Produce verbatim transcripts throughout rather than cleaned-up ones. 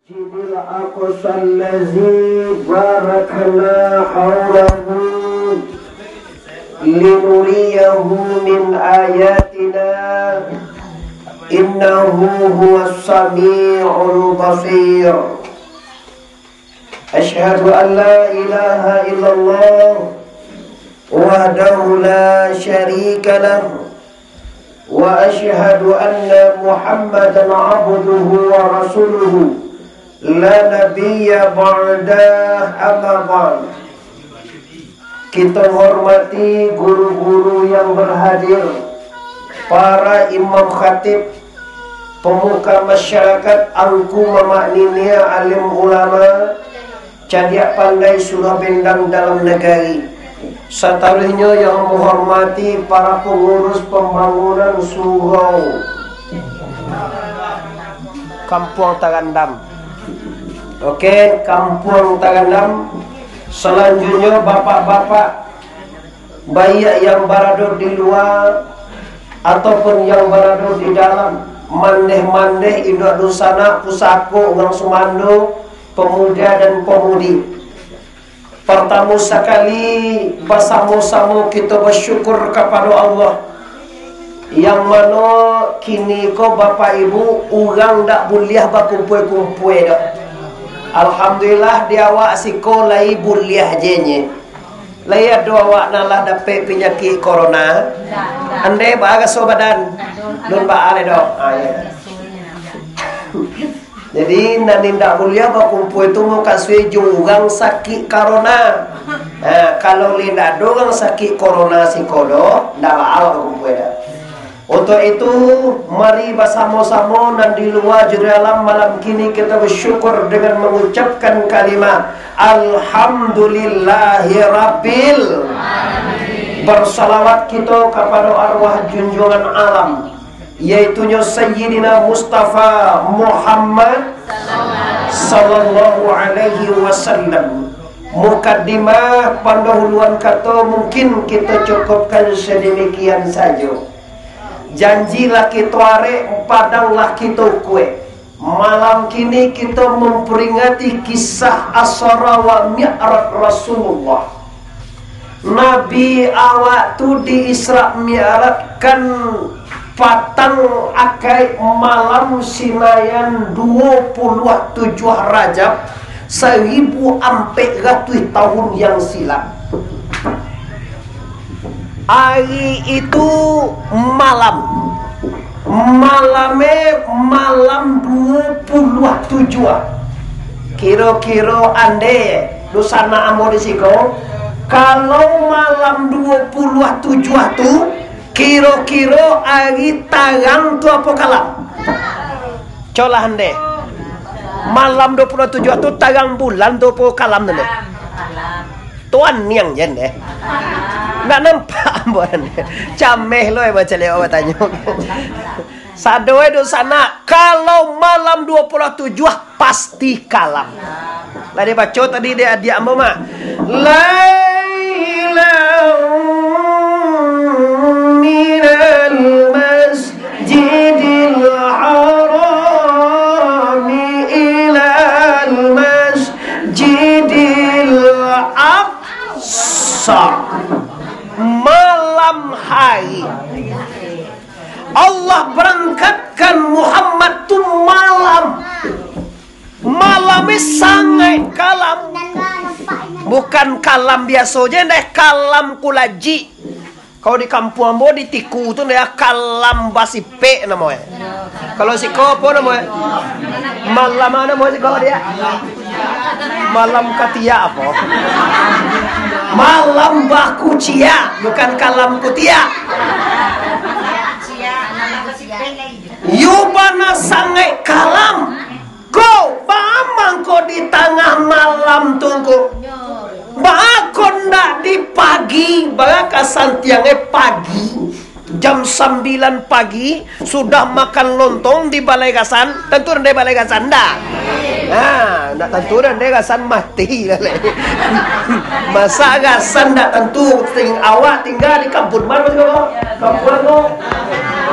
المسجد الأقصى الذي باركنا حوله لنريه من آياتنا إنه هو السميع البصير. أشهد أن لا إله إلا الله وحده لا شريك له، وأشهد أن محمدا عبده ورسوله، لا نبي بعده، أما بعد. Kita hormati guru-guru yang berhadir, para imam khatib, pemuka masyarakat, angku mamak niniak, alim ulama, cadiak pandai surau bendang dalam nagari. Sataruihnyo yang menghormati para pengurus pembangunan surau Kampuang Tagandam. Oke, Kampuang Tagandam. Selanjutnya, bapak-bapak, baik yang barado di lua ataupun yang barado di dalam, mandeh-mandeh, induak dunsanak, pusako, urang sumando, pemuda dan pemudi. Partamo sakali, basamo-samo kito basyukur kapado Allah, yang mano kini ko, Bapak Ibu, urang ndak buliah bakumpua-kumpua doh. Alhamdulillah, di awak siko lai buliah je nye. Lai ado awak nan lah dapek panyakik corona? Andeh baa raso badan? Lun baa lai doh? Ah, iyo. Jadi, nan indak buliah bakumpua tu mukasuik jo urang sakik corona. Nah, kalau lai indak ado urang sakik corona siko doh, indak baa bakumpua doh. Untuk itu, mari basamo-samo nan di lua jo di dalam malam kini kita basyukur dengan mangucapkan kalimah Alhamdulillahirabbil. Bersalawat kito kapado arwah junjungan alam, yaitunyo Sayyidina Mustafa Muhammad sallallahu alaihi wasallam. Mukaddimah, pandahuluan kato, mungkin kito cukupkan sadamikian sajo. Janji lah kito arek, padang lah kito kuek. Malam kini kito mamperingati kisah Asra wa Mi'raj Rasulullah. Nabi awak tu di Isra Mi'rajkan patang akai malam Sinayan duo puluah tujuah Rajab saribu ampek ratuih tahun yang silam. Ari itu malam, malamnyo malam duo puluah tujuah. Kiro-kiro andeh, dunsanak ambo di siko, kalau malam duo puluah tujuah tu, kiro-kiro ari tarang tu apo kalam? Colah andeh. Malam duo puluah tujuah tu tarang bulan tu apo kalam tu andeh? Tu aniang je andeh. Ndak nampak ambo andeh. Cameh lo, eh, baco lewat batanyo. Sado, eh, dunsanak, kalau malam duo puluah tujuah, pasti kalam. Lah dibaco tadi dek adiak ambo mah. Lailan minal masjidil harami ilal masjidil aqsa. Malam hari Allah berangkatkan Muhammad tu malam. Malamnyo sangaik kalam. Bukan kalam biaso je, ndeh, kalam kulajik. Kalau di kampuang ambo, di Tiku tu, ndeh, kalam basipek namonyo. Kalau siko apo namonyo? Malam apo namonyo siko, Diak? Malam katiak apo? Malam bakuciak, bukan kalam kutiak. Yo bana sangaik kalam. Ko, baa mangko di tangah malam tu ko? Baa ko ndak di pagi, baa ka santiangnyo pagi? Jam sambilan pagi, sudah makan lontong di Balai Gasan, tantu andeh Balai Gasan ndak? Nah, ndak tantu andeh Gasan mati lah leh. Masa Gasan ndak tantu, ting-, awak tingga di kampung mano tu, kampung tu?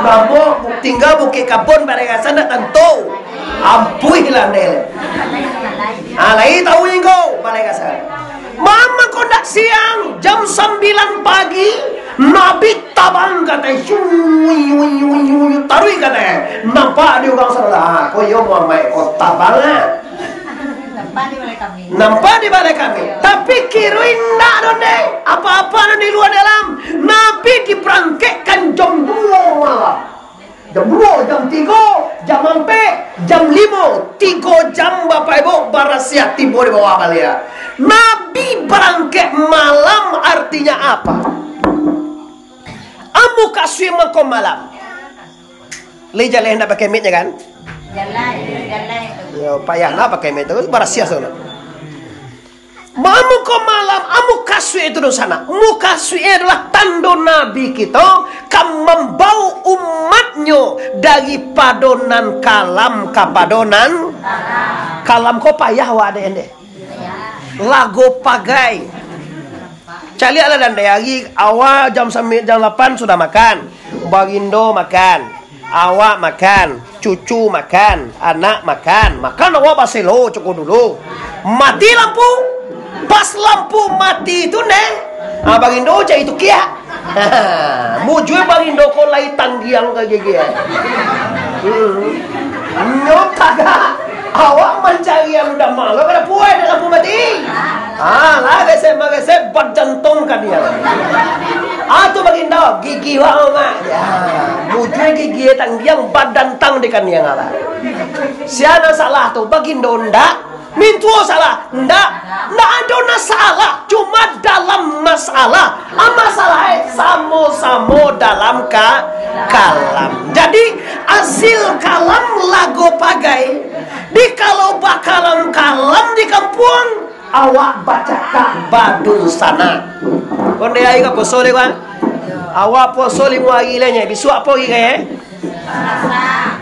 Namo, tingga Bukik Kapun, Balai Gasan ndak tantu. Ampuih lah andeh leh. Siang, jam sambilan pagi, Nabi tabang katai, syuy, syuy, syuy, syuy, taruih katai. Nampak di urang sadolah, "Ah, ko iyo Muhammad ko tabang ah." Nampak di balai kami. Nampak di balai kami. Tapi kiro indak doh, ndeh. Apa-apa nan di lua dalam. Nabi dibarangkekkan jam duo malam. Jam duo, jam tigo, jam ampek, jam limo, tigo jam, Bapak Ibu, barasiah tibo di bawah baliak. Nabi barangkek malam artinya apa? Amu kasuik mangko malam. Lai jaleh ndak pakai mic-nyo kan? Jaleh, jaleh tu. Yo, payah lah pakai mic tu, barasiah sono. Amu ko malam, amu kasuik itu dunsanak. Mukasuik adolah tando Nabi kito ka mambao umatnyo daripado nan kalam kapado nan kalam ko payah wak dek ndeh. Lago pagai. Caliaklah dan dek hari awal jam sambilan, jam lapan sudah makan. Bagindo makan. Awak makan, cucu makan, anak makan. Makan awak baselo cuko dulu. Mati lampu. Pas lampu mati tu, neh. Ah, Bagindo cari tukiak. Mujue Bagindo ko lai tanggiang ka gigi, eh. Hmm. Nyo tagak. Awak mancari anu damang lo, kada puas dek lampu mati. Ah, lah gesek magesek, badantang kaniang. Ah, tu Bagindo, gigi wak mak. Ya, bujur gigi tanggiang, badantang di kaniang lah. Sia nan salah tu, Bagindo ndak? Mintuo salah? Ndak. Ndak ado nan salah, cuma dalam masalah. Ah, masalah, eh, samo-samo dalam ka-, kalam. Jadi, asil kalam lago pagai. Di kalau bakalam-kalam di kampuang, awak bacakak badunsanak. Kondeh ari ka poso leh, Bang? Awak poso limo ari leh, nyo. Bisuak apo ari ka, eh?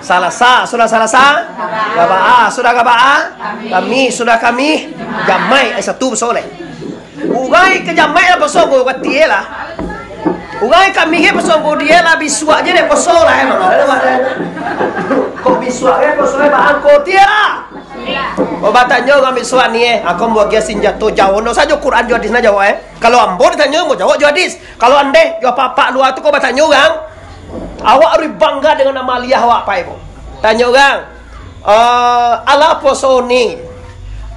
Salasa. Sudah Salasa? Gabaa. Sudah Gabaa? Kami. Sudah Kami. Jamaik ari Satu poso leh. Urang ka jamaik lah poso ko, kati lah. Urang Kamih poso ko, dia lah bisuak je deh poso lah, eh, mangga ada, ada. Kok bisuak je poso, eh, bangko, tia lah. Kok batanyo urang bisuak ni, eh, ako mambagian sinjato jauah, no sajo Quran jo hadis nan jawab, eh. Kalau ambo ditanyo, ambo jawab jo hadis. Kalau andeh, jo apak-apak lua tu, kok batanyo urang, awak harus bangga dengan amaliah awak, Pak, Ibu. Tanyo urang, eh, alah poso ni,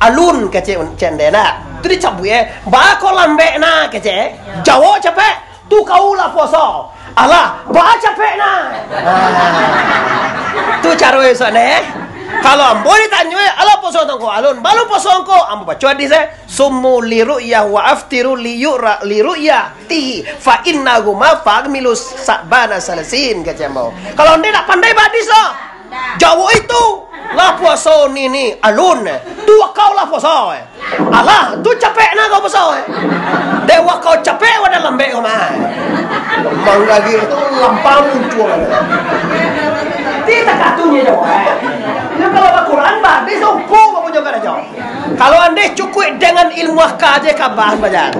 alun, kecek, cek ndeh nak. Tu dicabuik, eh. Baa kok lambek na, kecek, eh. Jawab capek, tu kau lah poso. Alah, baa capek na. Ah. Tu caro esok ni, eh. Kalau ambo ditanyo, eh, alah poso tongko alun, balu poso angko, ambo baco hadis, eh. Sumu li ru'yah wa aftiru li yu'ra-, li ru'yah. Ti, fa innahuma fa akmilu sa'bana salasin, kecek ambo. Kalau ndeh nak pandai badis lah. Jawab itu. Lah puaso ni, ni, alun. Tu wakau lah puaso, eh. Alah, tu capek na kau puaso, eh. Dek wakau capek, wadah lambek kau mah. Manggagik tu lampam muncul. Ti takatunya jawab, eh. Ini kalau Al-Quran, badis, hukum apa juga dah jawab. Kalau andeh cukuik dengan ilmu akal je, kabah bajan.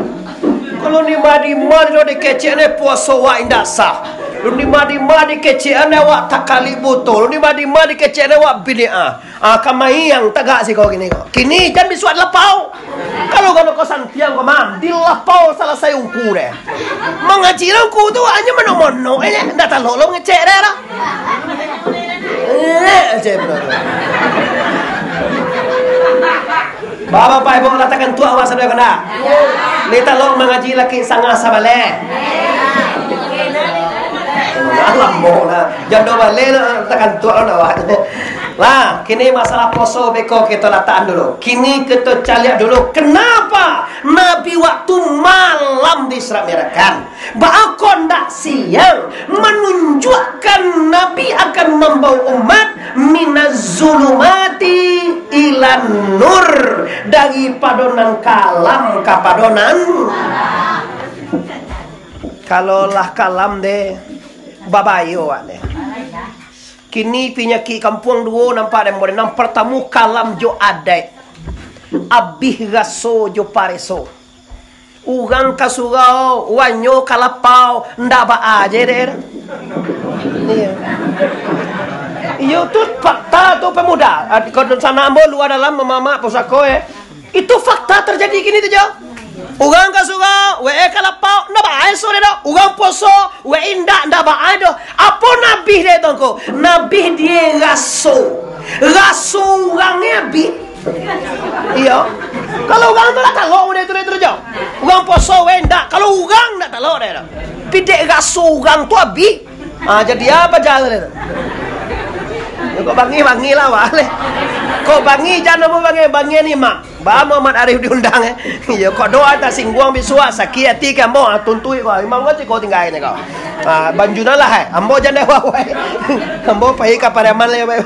Kalau ni madi-madi lo dikecek ne puaso wak indak sah. Lu ni madi-madi kecek ne wak takali buto. Lu ni madi-madi kecek ne wak bid'ah. Ah, kamai yang tagak siko kini ko. Kini jan bisuak dilapau. Kalau gano ko santiang ko, mam, dilapau salasai ungku deh. Mangaji lah ungku tu, hanya monok-monok aja. Ndak talok lo ngecek deh lah. Eh, aja bro. Bapak-bapak, ibu, lah takantuak awak sadonyo ko ndak? Ni talok mangaji laki sangah sabaleh. Alah, ambo lah. Jam duo baleh lah, takantuak lah awak. Lah, kini masalah poso beko kito latakan dulu. Kini kito caliak dulu, kenapa Nabi waktu malam di Isra Mi'rajkan? Baa kok ndak siang, manunjuakkan Nabi akan mambawa umat minaz zulumati ilan nur, daripado nan kalam kapado nan. Kalau lah kalam deh, babayo awak deh. Kini panyakik kampuang duo nampak deh, nan partamo kalam jo adaik, abih raso jo pareso. Urang ka surau, wanyo ka lapau, ndak baa je deh. Iyo. Iyo, tu fakta tu, pemuda. Ah, kalau sanak ambo lua dalam mamamak pusako, eh. Itu fakta terjadi kini tu, Jo. Urang ka surau, wee ka lapau, ndak baa doso deh doh. Urang puaso, wee indak, ndak baa doh. Apo nabih deh tu ko? Nabih deh raso. Raso urang ni abih. Iyo. Kalau urang tu lah talok deh tu, deh tu, jo. Urang puaso, wee indak. Kalau urang ndak talok deh doh. Pidek raso urang tu abih. Ah, jadi apo jalan itu? Ya, kok bangih, bangih lah, wah, leh. Kok bangih, jan apo bangih, bangih ni, Mak. Ba Muhammad Arif diundang, eh. Iyo, kok doa tak singguang bisuak, sakik ati ka ambo, ah, tuntuik kau. Imam kau ciko tinggai ni kau. Ah, banjuna lah, eh. Ambo jan dah wawai. Ambo pai ka Pariaman leh, baik.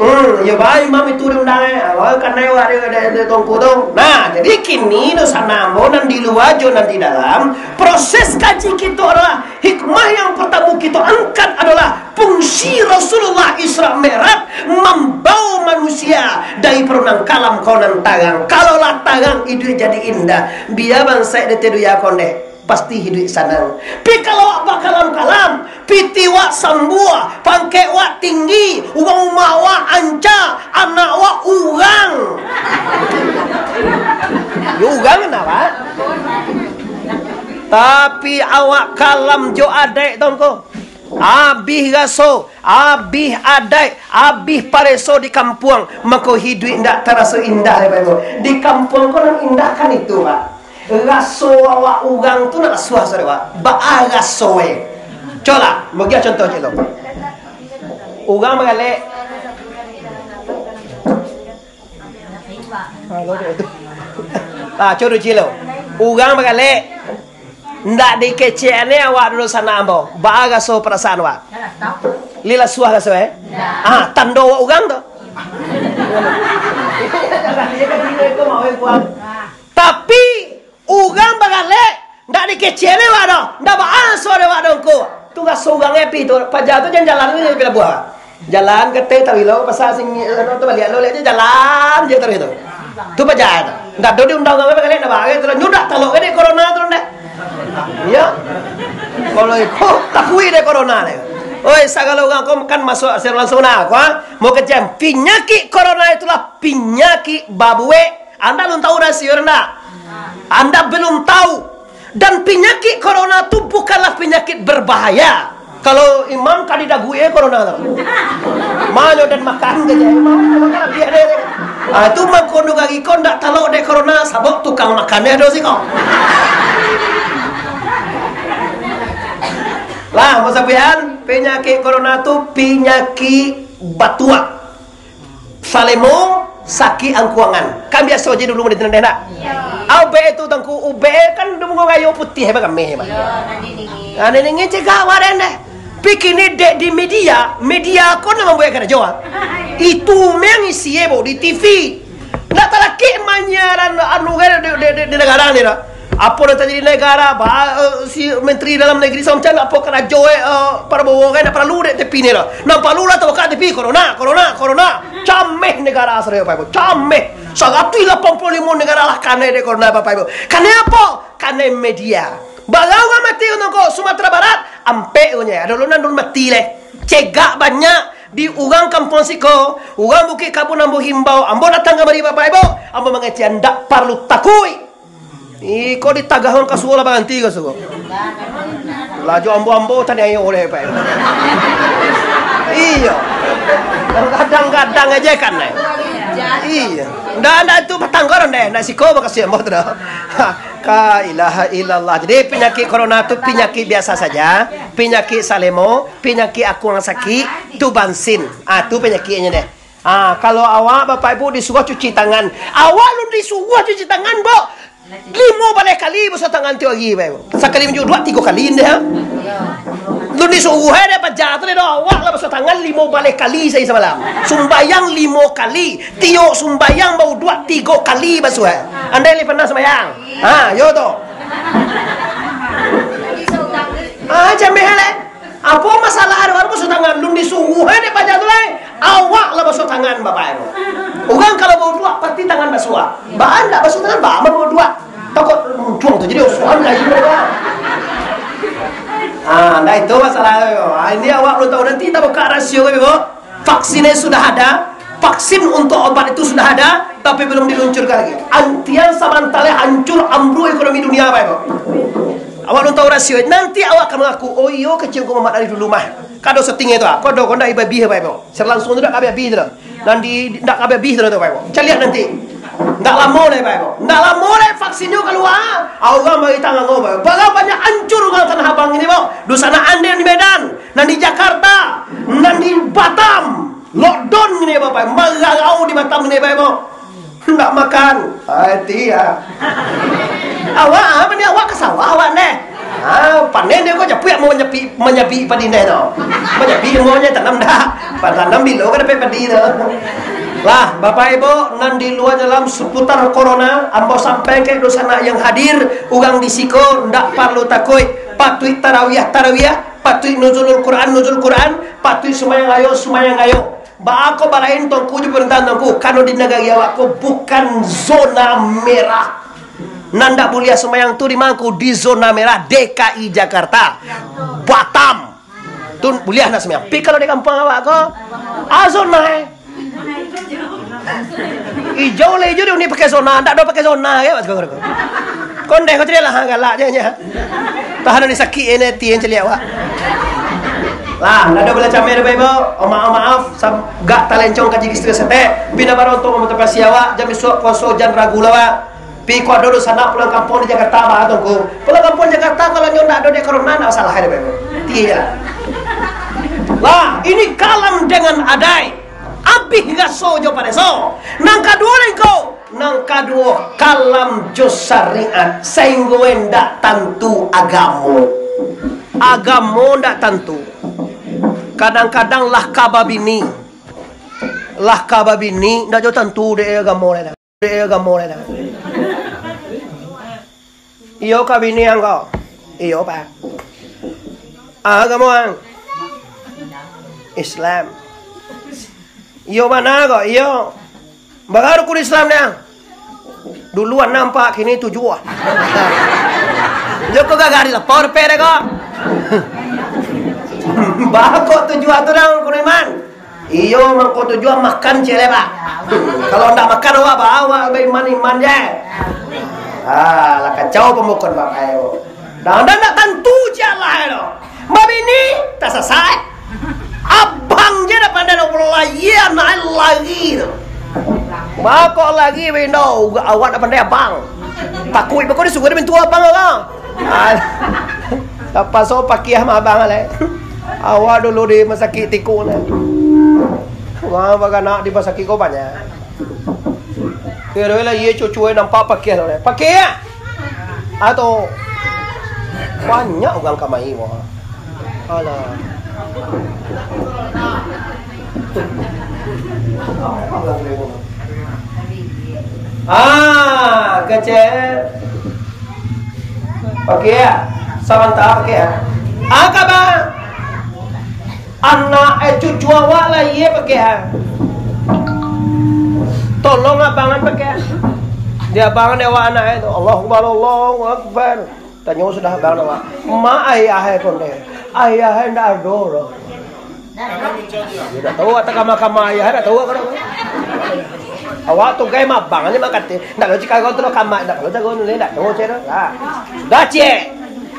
Hmm, iyo, ba imam itu diundang, eh. Awak kanai wak dia, dia, dia tongko tu. Nah, jadi kini tu sana ambo nan di lua jo nan di dalam, proses kaji kito adalah Hikmah yang partamo kito angkat adolah fungsi Rasulullah Isra Mi'raj, mambawa manusia dari parunang kalam ka nan tarang. Kalau lah tarang, iduik jadi indah. Bia bansaik di ateh dunia ko ndeh, pasti iduik sanang. Pi kalau awak bakalam-kalam, piti wak sambua, pangkek wak tinggi, urang rumah wak anca, anak wak urang. Yo urang kenapa? Tapi awak kalam jo adaik tu ko. Abih raso, abih adaik, abih pareso di kampuang, mako hiduik ndak taraso indah, Bapak Ibu. Di kampuang ko nan indah kan itu, Pak. Raso awak urang tu nak suah, saudara, Pak. Baa raso, eh. Coba lah, bagi contoh cik lo. Urang bagalek. Ah, lo dek tu. Ah, coba cik lo. Urang bagalek. Ndak dikecek ni awak dulu sanak ambo. Baa raso parasaan awak? Lila suah raso, eh? Ah, tando awak urang tu. Tapi, urang bagalek, ndak dikecek ni awak tu. Ndak baa raso dek awak tu, ngku. Tu raso urang happy tu. Paja tu jan jalan tu, jan pelabuah. Jalan ka ateh Tawilo, pasar singgi, anu tu baliak lo, liak je jalan je taruih tu. Tu paja tu. Ndak ado diundang urang bagalek, ndak bagai tu. Nyo ndak talok dek corona tu, ndak. Iyo. Kalau iko, takuik dek corona ni. Oi, sagalo urang ko kan masuak secara langsung nah, ko, ah. Mau kejam. Pinyakik corona itulah pinyakik babuek. Anda belum tahu rahasio ndak? Anda belum tahu. Dan pinyakik corona tu bukanlah pinyakik berbahaya. Kalau imam ka didaguik, eh, corona tu. Manyo dan makan ke je. Imam tu makan labiah deh. Ah, tu mangko nagari ko ndak talok dek corona, sabab tukang makan deh ado siko. Lah, mau sampean, pinyakik corona tu pinyakik batuak. Salemo, sakik angkuangan. Kan biaso je dulu di tanah ndak? Iyo. Ubek tu tangku, ubek kan dumungo kayu putih, apa kameh, Pak? Iyo, nan dingin. Ah, nan dingin cegak waden deh. Pikini dek di media, media ko nan mambuek karajo, ah. Itu memang isi, eh, bo, di T V. Ndak talakik manyiaran anu kan di, di, di, di negara ni dah. Apo nan tajadi di negara, ba, eh, si Menteri Dalam Negeri samacam apo karajo, eh, eh, Prabowo kan ndak paralu dek T V ni dah. Nan paralu lah tabukak T V, corona, corona, corona. Cameh negara sadoyo, Bapak Ibu. Cameh. Saratuih lapan puluah limo negara lah kanai dek corona, Bapak Ibu. Kanai apo? Kanai media. Bara urang mati untuak ko, Sumatera Barat, ampek ko nyo. Ado lo nan alun mati leh. Cegak banyak di urang kampuang siko, urang Bukik Kabun ambo himbau, ambo datang kamari, Bapak Ibu, ambo mangecek ndak paralu takuik. Iko ditagahkan ka suo lah baranti ka suo. Lah jo ambo-ambo taniayo oleh, Pak. Iyo. Kadang-kadang aja kan, eh. Iyo. Ndak, ndak itu batanggaran deh, ndak siko bakasian ambo tu dah. Ka ilaha illallah. Jadi, penyakit corona tu penyakit biasa saja. Penyakit salemo, penyakit akuang sakik, tu bansin. Ah, tu penyakitnya deh. Ah, kalau awak, Bapak Ibu, disuruh cuci tangan, awak lun disuruh cuci tangan, Bok. Limo baleh kali basuah tangan tiok hari, Bapak Ibu. Sakali mancuduak, tigo kali ndeh, ha? Lun disuruh, eh, dek paja tu, dek awak lah basuah tangan limo baleh kali sahari samalam. Sumbayang limo kali. Tiok sumbayang bauduak tigo kali basuah. Andai lai pernah sumbayang. Ha, yo tu. Ah, jameh, leh. Apo masalah ado urang basuah tangan? Lun disuruh, eh, dek paja tu, lai. Awak lah basuah tangan, Bapak Ibu. Urang kalau bauduak, pasti tangan basuah. Baa ndak basuah tangan, baa mah bauduak. Takut muncuang tu jadi usuhan kayu, Bapak. Ah, ndak itu masalah tu. Ah, ini awak belum tahu. Nanti kita buka rasio, Bapak Ibu. Vaksinnya sudah ada. Vaksin untuk obat itu sudah ada, tapi belum diluncurkan lagi. Antian samantale hancur ambruk ekonomi dunia, Bapak Ibu. Awak belum tahu rasio. Nanti awak akan mengaku, "Oh iyo, kecil ko mamak dari dulu mah." Kado settingnya tu, ah. Kado ko ndak ibabi, Bapak Ibu. Secara langsung tu ndak ka habis tu. Dan di, ndak ka habis tu, Bapak Ibu. Caliak nanti. Ndak lamo lai, Bapak Ibu. Ndak lamo lai vaksin tu kalua. Urang bari tangan ko, Bapak Ibu. Bara banyak hancur urang Tanah Abang ini, Bapak Ibu. Dunsanak ande di Medan, nan di Jakarta, nan di Batam. Lockdown gini, Bapak, mararau di Batam gini, Bapak, Ibu. Ndak makan. Hati, ah. Awak, ah, mani awak ka sawah, awak neh. Ah, panen dia ko japuik mau manyapi, manyapi padi neh tu. Manyapi ilmunyo tanam dak. Tanam bilo ka dapek padi tu. Lah, Bapak Ibu, nan di lua dalam seputar corona, ambo sampaikan dunsanak yang hadir, urang di siko ndak paralu takuik. Patuik tarawiah, tarawiah, patuik nuzulul Quran, nuzul Quran, patuik sumayang ayo, sumayang ayo. Baa kok balain Tuangku jo pamarintahan Tuangku, karano di nagari awak ko bukan zona merah. Nan ndak buliah sumbayang tu di mangko di zona merah D K I Jakarta. Batam. Tu buliah nak sumbayang. Pi kalau di kampuang awak ko, ah, zona, eh. Ijau lah ijau, dia unik pakai zona, ndak ado pakai zona, ya, Mas Guru. Kondeh kau cari lah, galak je nya. Tahan ni sakik ini, tien celiak awak. Lah, ndak ado bala cameh, Bapak Ibu. Oh, maaf, maaf, sam-, gak talencong ka jigi seteh. Pina barontok mamotivasi awak, jan bisuak puaso jan ragu lah, Pak. Pi ko ado dunsanak pulang kampuang di Jakarta, bah, Tuangku. Pulang kampuang Jakarta, kalau nyo ndak ado dek corona, ndak masalah, Bapak Ibu. Tien je lah. Lah, ini kalam dengan adai. Abih raso jo pareso. Nan kaduo lai ko, nan kaduo kalam jo syariat, sainggo ndak tantu agamo. Agamo ndak tantu. Kadang-kadang lah ka babini. Lah ka babini, ndak jo tantu dek agamo lai dah. Dek agamo lai dah. Iyo ka bini ang ko. Iyo, Pak. Ah, agamo ang? Islam. Iyo bana ko, iyo. Bara rukun Islam nian? Dulu anam, Pak, kini tujuah. Joko gagah dilapor pe deh ko. Baa kok tujuah tu dah rukun iman? Iyo, mangko tujuah makan ciek lai, Pak. Kalau ndak makan awak, baa awak baiman-iman je. Ah, lah kacau pambukon Bapak, ayo. Dah, dah ndak tantu ciek lah, ayo. Babini, tasasat. Abang je dah pandai nak mulai, iya, nak lari tu. Baa kok lari, Windo? Awak dah pandai abang. Takuik beko disuruah dia mintu abang orang. Ah, tapaso pakiah ma abang lai. Awak dulu di masakik tiko lai. Wah, bakanak di masakik ko banyak. Kiro lah, iye cucu nampak pakiah tu lai. Pakiah! Atau banyak urang kamari, wah. Alah. Ah, kecek. Pakiah. Sabanta pakiah. Ah, kaba? Anak, eh, cucu awak lah, iye pakiah. Tolong abangan pakiah. Di abangan awak anak, eh, tu. Allahu Akbar, Allahu Akbar. Tanyo sudah abang awak. Ma ayah, eh, konde. Ayah, eh, ndak ado doh. Yo, ndak tahu, atau kama-kama ayah, ndak tahu, kan? Awak tu gai mabang ni, makati. Ndak lo cik kau tu lo kama, ndak lo jago ni, ndak tahu cik tu. Lah. Sudah cik.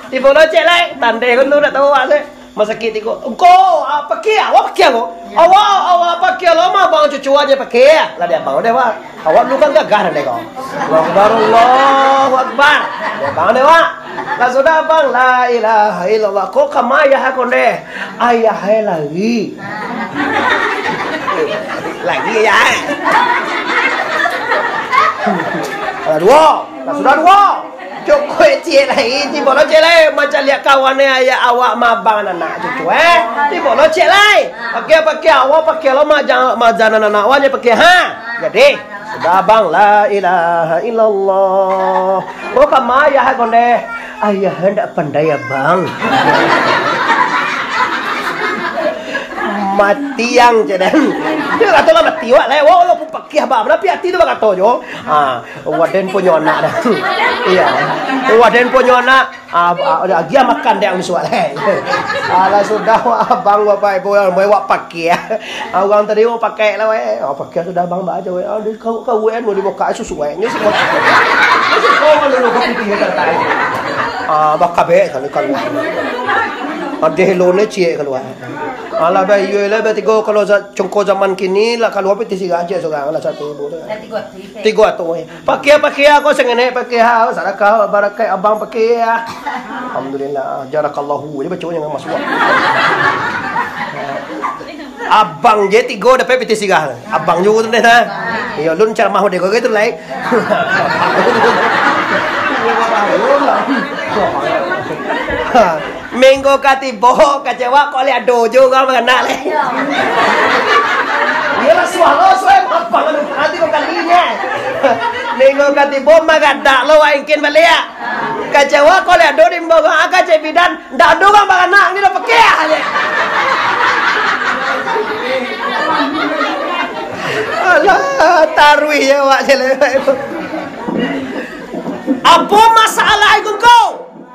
Tibo lo cik lai, tandai ko dulu ndak tahu awak tu. Masakik tiko. Engko, ah, pakiah, awak pakiah ko. Awak, awak pakiah lo mabang cucu aja pakiah. Lah dia abang deh, Wak. Awak dulu kan gagah deh kau. Allahu Akbar, Allahu Akbar. Dia abang deh, Wak. Lah sudah abang, la ilaha illallah. Kok kama ayah kau deh? Ayah ai lari. Lari ayah ai. Lah duo. Lah sudah duo. Cukuik ciek lai, tibo lo ciek lai. Macam liek kawan ni, ayah awak mabang anak cucu, eh. Tibo lo ciek lai. Pakiah, pakiah awak, pakiah lo majan, majan anak awak ni pakiah, ha. Jadi, sudah abang, la ilaha illallah. Oh, kama ayah kau deh? Ayah ndak pandai abang. Mati ang, cek den. Dia kato lah mati wak lai. Walaupun pakiah baa, tapi ati tu bakato jo. Ha, waden punyo anak dah. Iya. Waden punyo anak. Ah, ah, agiah makan dek ang bisuak lai. Alah sudah wak abang bapak ibu, wak pakiah. Ah, urang tadi wak pakai lah weh. Ah, pakiah sudah abang baa jo weh. Ah, di kau kau weh, mau dibuka susu weh. Nyo si kau. Nyo si kau kalau lu kopi dia tak tahu. Ah, bakabek kali kalua. Ada hello ne ciek kalua. Alah, bai, iyo lah, bai, tigo, kalau za-, congko zaman kini lah, kalua pitih sirah ciek surang lah, satu ibu tu. Tigo atuh, eh. Pakiah-pakiah ko sangenek pakiah, sadakah barakaik abang pakiah. Alhamdulillah, jarakallahu, dia baca jangan masuk. Abang je tigo dapek pitih sirah. Abang juga tu deh, nah. Iyo, lun ceramah dek kau gitu, lai. Minggu ka tibo, kecewa kok liado jo urang baranak lai. Iyolah, sualo, suai, apa anu, nanti kau kalinya. Minggu ka tibo, magadak lo, wak ingkin baliak. Kecewa kok liado di mbok, ah, kacek bidan, ndak ado urang baranak, ni dah pakai aja. Alah, taruih ya, wak, jelek. Apo masalah ikun kau?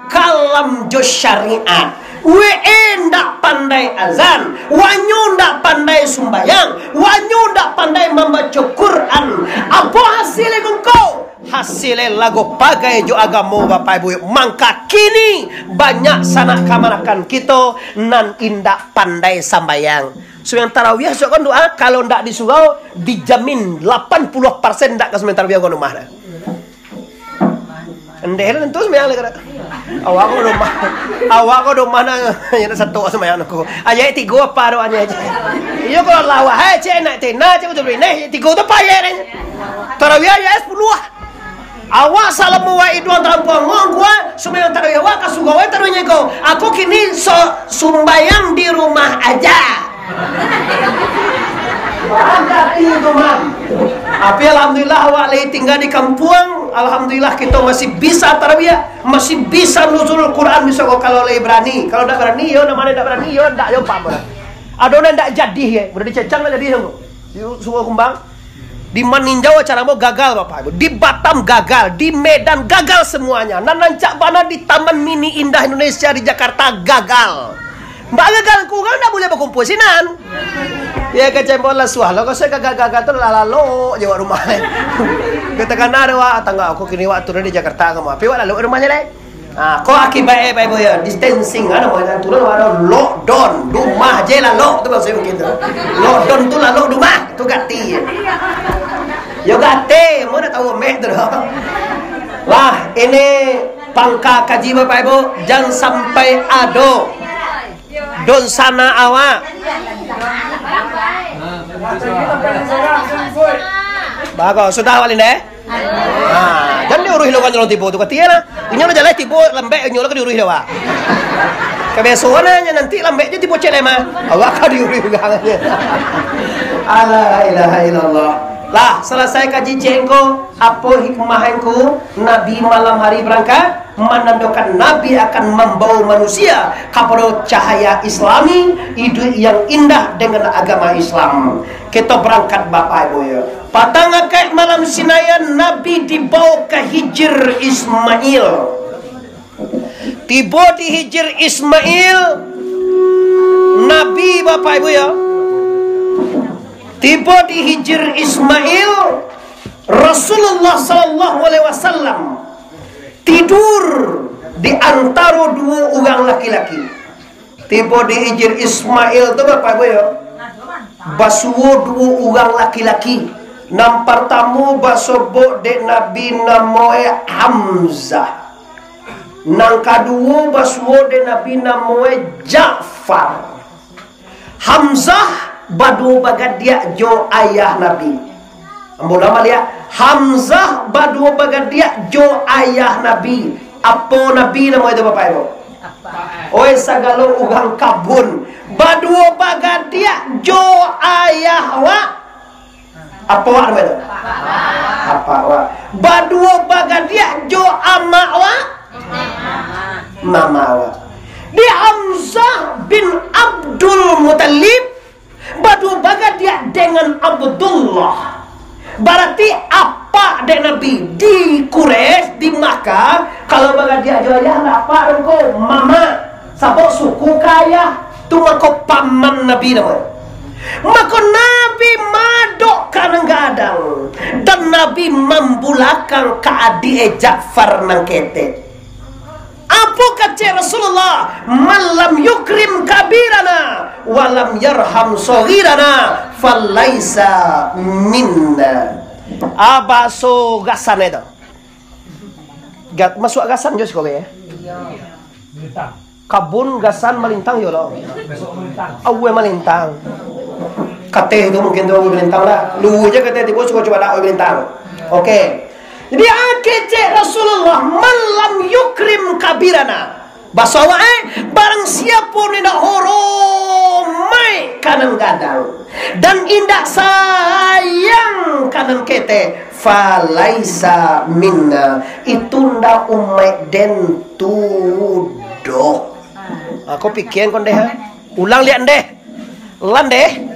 Kalam jo syariat. Wee ndak pandai azan, wanyo ndak pandai sumbayang, wanyo ndak pandai mambaco Quran. Apo hasil ikun kau? Hasilnyo lago pagai jo agamo, Bapak Ibu. Mangka kini banyak sanak kamanakan kito nan indak pandai sambayang. Sumbayang tarawih, sok kan doa, kalau ndak di surau, dijamin lapan puluah persen ndak ka sumbayang tarawih ka rumah dah. Ndeh lah tentu sembahyang lah kada. Awak ko rumah. Awak ko rumah na, ya nak satu sembahyang aku. Ayat tigo apa doanya aja. Iyo kalau lawah, hai, cek nak tena, cek betul betul. Neh, tigo tu apa ayat ni? Tarawih ayat sepuluh. Awak salamo wa iduang tampang ngong kuat, sembahyang tarawih awak ka surau, tarawihnya ko. Aku kini so, sumbayang di rumah aja. Tapi alhamdulillah, awak lai tingga di kampuang. Alhamdulillah, kito masih bisa tarawih, masih bisa nuzul Quran, bisa ko kalau lai barani. Kalau ndak barani, yo, namanya ndak barani, yo, ndak, yo, paham lah. Ado nan ndak jadi, ye. Udah dicecang ndak jadi, yo. Di Sungai Kumbang. Di Maninjau acara mau gagal, Bapak Ibu. Di Batam gagal, di Medan gagal semuanya. Nan rancak bana di Taman Mini Indah Indonesia di Jakarta gagal. Mbak gagal kurang ndak boleh bakumpul sinan. Ya kecembon lah suah lo, kau saya gagal-gagal tu lah lalok je wak rumah. Kita kan ada wak tangga aku kini wak turun di Jakarta kamu. Tapi wak lalok rumahnya deh. Ah, ko akibat eh, Bapak Ibu ya, distancing, ado mo nan turun, ado lockdown, rumah je lah lock tu maksudnya begitu. Lockdown tu lah lock rumah, tu gati. Yo gati, mo nak tahu mek tu doh. Lah, ini pangka kaji Bapak Ibu, jangan sampai ado. Donsana awak. Bagus, sudah awak lin deh. Ha, jan diuruih lo kan urang tibo tu, katia lah. Inyo lah jaleh tibo lambek, inyo lah ka diuruih lo, wak. Kabiasoan nyo nanti lambek je tibo celema. Awak ka diuruih urang je. La ilaha illallah. Lah, salasai kaji cek ko, apo hikmah ko Nabi malam hari barangkat? Manandokan Nabi akan mambawa manusia kapado cahaya Islami, iduik yang indah dengan agama Islam. Kito barangkat, Bapak Ibu, ya. Patang akaik malam Sinayan, Nabi dibawa ka Hijir Ismail. Tibo di Hijir Ismail, Nabi, Bapak Ibu, ya. Tibo di Hijir Ismail, Rasulullah sallallahu alaihi wasallam tidur di antaro duo urang laki-laki. Tibo di Hijir Ismail tu, Bapak Ibu, ya, basuo duo urang laki-laki. Nan partamo basobok dek Nabi namoe Hamzah. Nan kaduo basuo dek Nabi namoe Ja'far. Hamzah baduo bagadiak jo ayah Nabi. Ambo ulang baliak, Hamzah baduo bagadiak jo ayah Nabi. Apo Nabi namo itu, Bapak Ibu? Oi, sagalo urang kabun, baduo bagadiak jo ayah wak. Apo wak namo itu? Apak wak. Baduo bagadiak jo amak wak. Mama wak. Di Hamzah bin Abdul Muttalib, Baduo bagadiak dengan Abdullah. Bararti apak dek Nabi di Quraisy, di Makkah, kalau bagadiak jo ayah, ndak apak doh ko, mamak. Sabab suku ka ayah, tu mako paman Nabi namo. Mako Nabi madok ka nan gadang, dan Nabi mambulakang ka adiak Ja'far nan ketek. Apo kecek Rasulullah? "Man lam yukrim kabirana, wa lam yarham shaghirana, falaisa minna." Ah, bahaso gasan itu. Ga-, masuak gasan jo siko, ya? Kabun gasan malintang, yo lo. Aweh malintang. Kateh tu mungkin tu aweh malintang lah. Luwu je kateh tibo, suko cubo dak aweh malintang. Oke. Jadi, ah, kecek Rasulullah, "Man lam yukrim kabirana." Baso awak, eh, barang siapo nan indak horomai ka nan gadang, dan indak sayang ka nan ketek, falaisa minna, itu ndak umaik den tu doh. Ah, ko pikian ko ndeh, ha? Ulang liak ndeh. Landeh.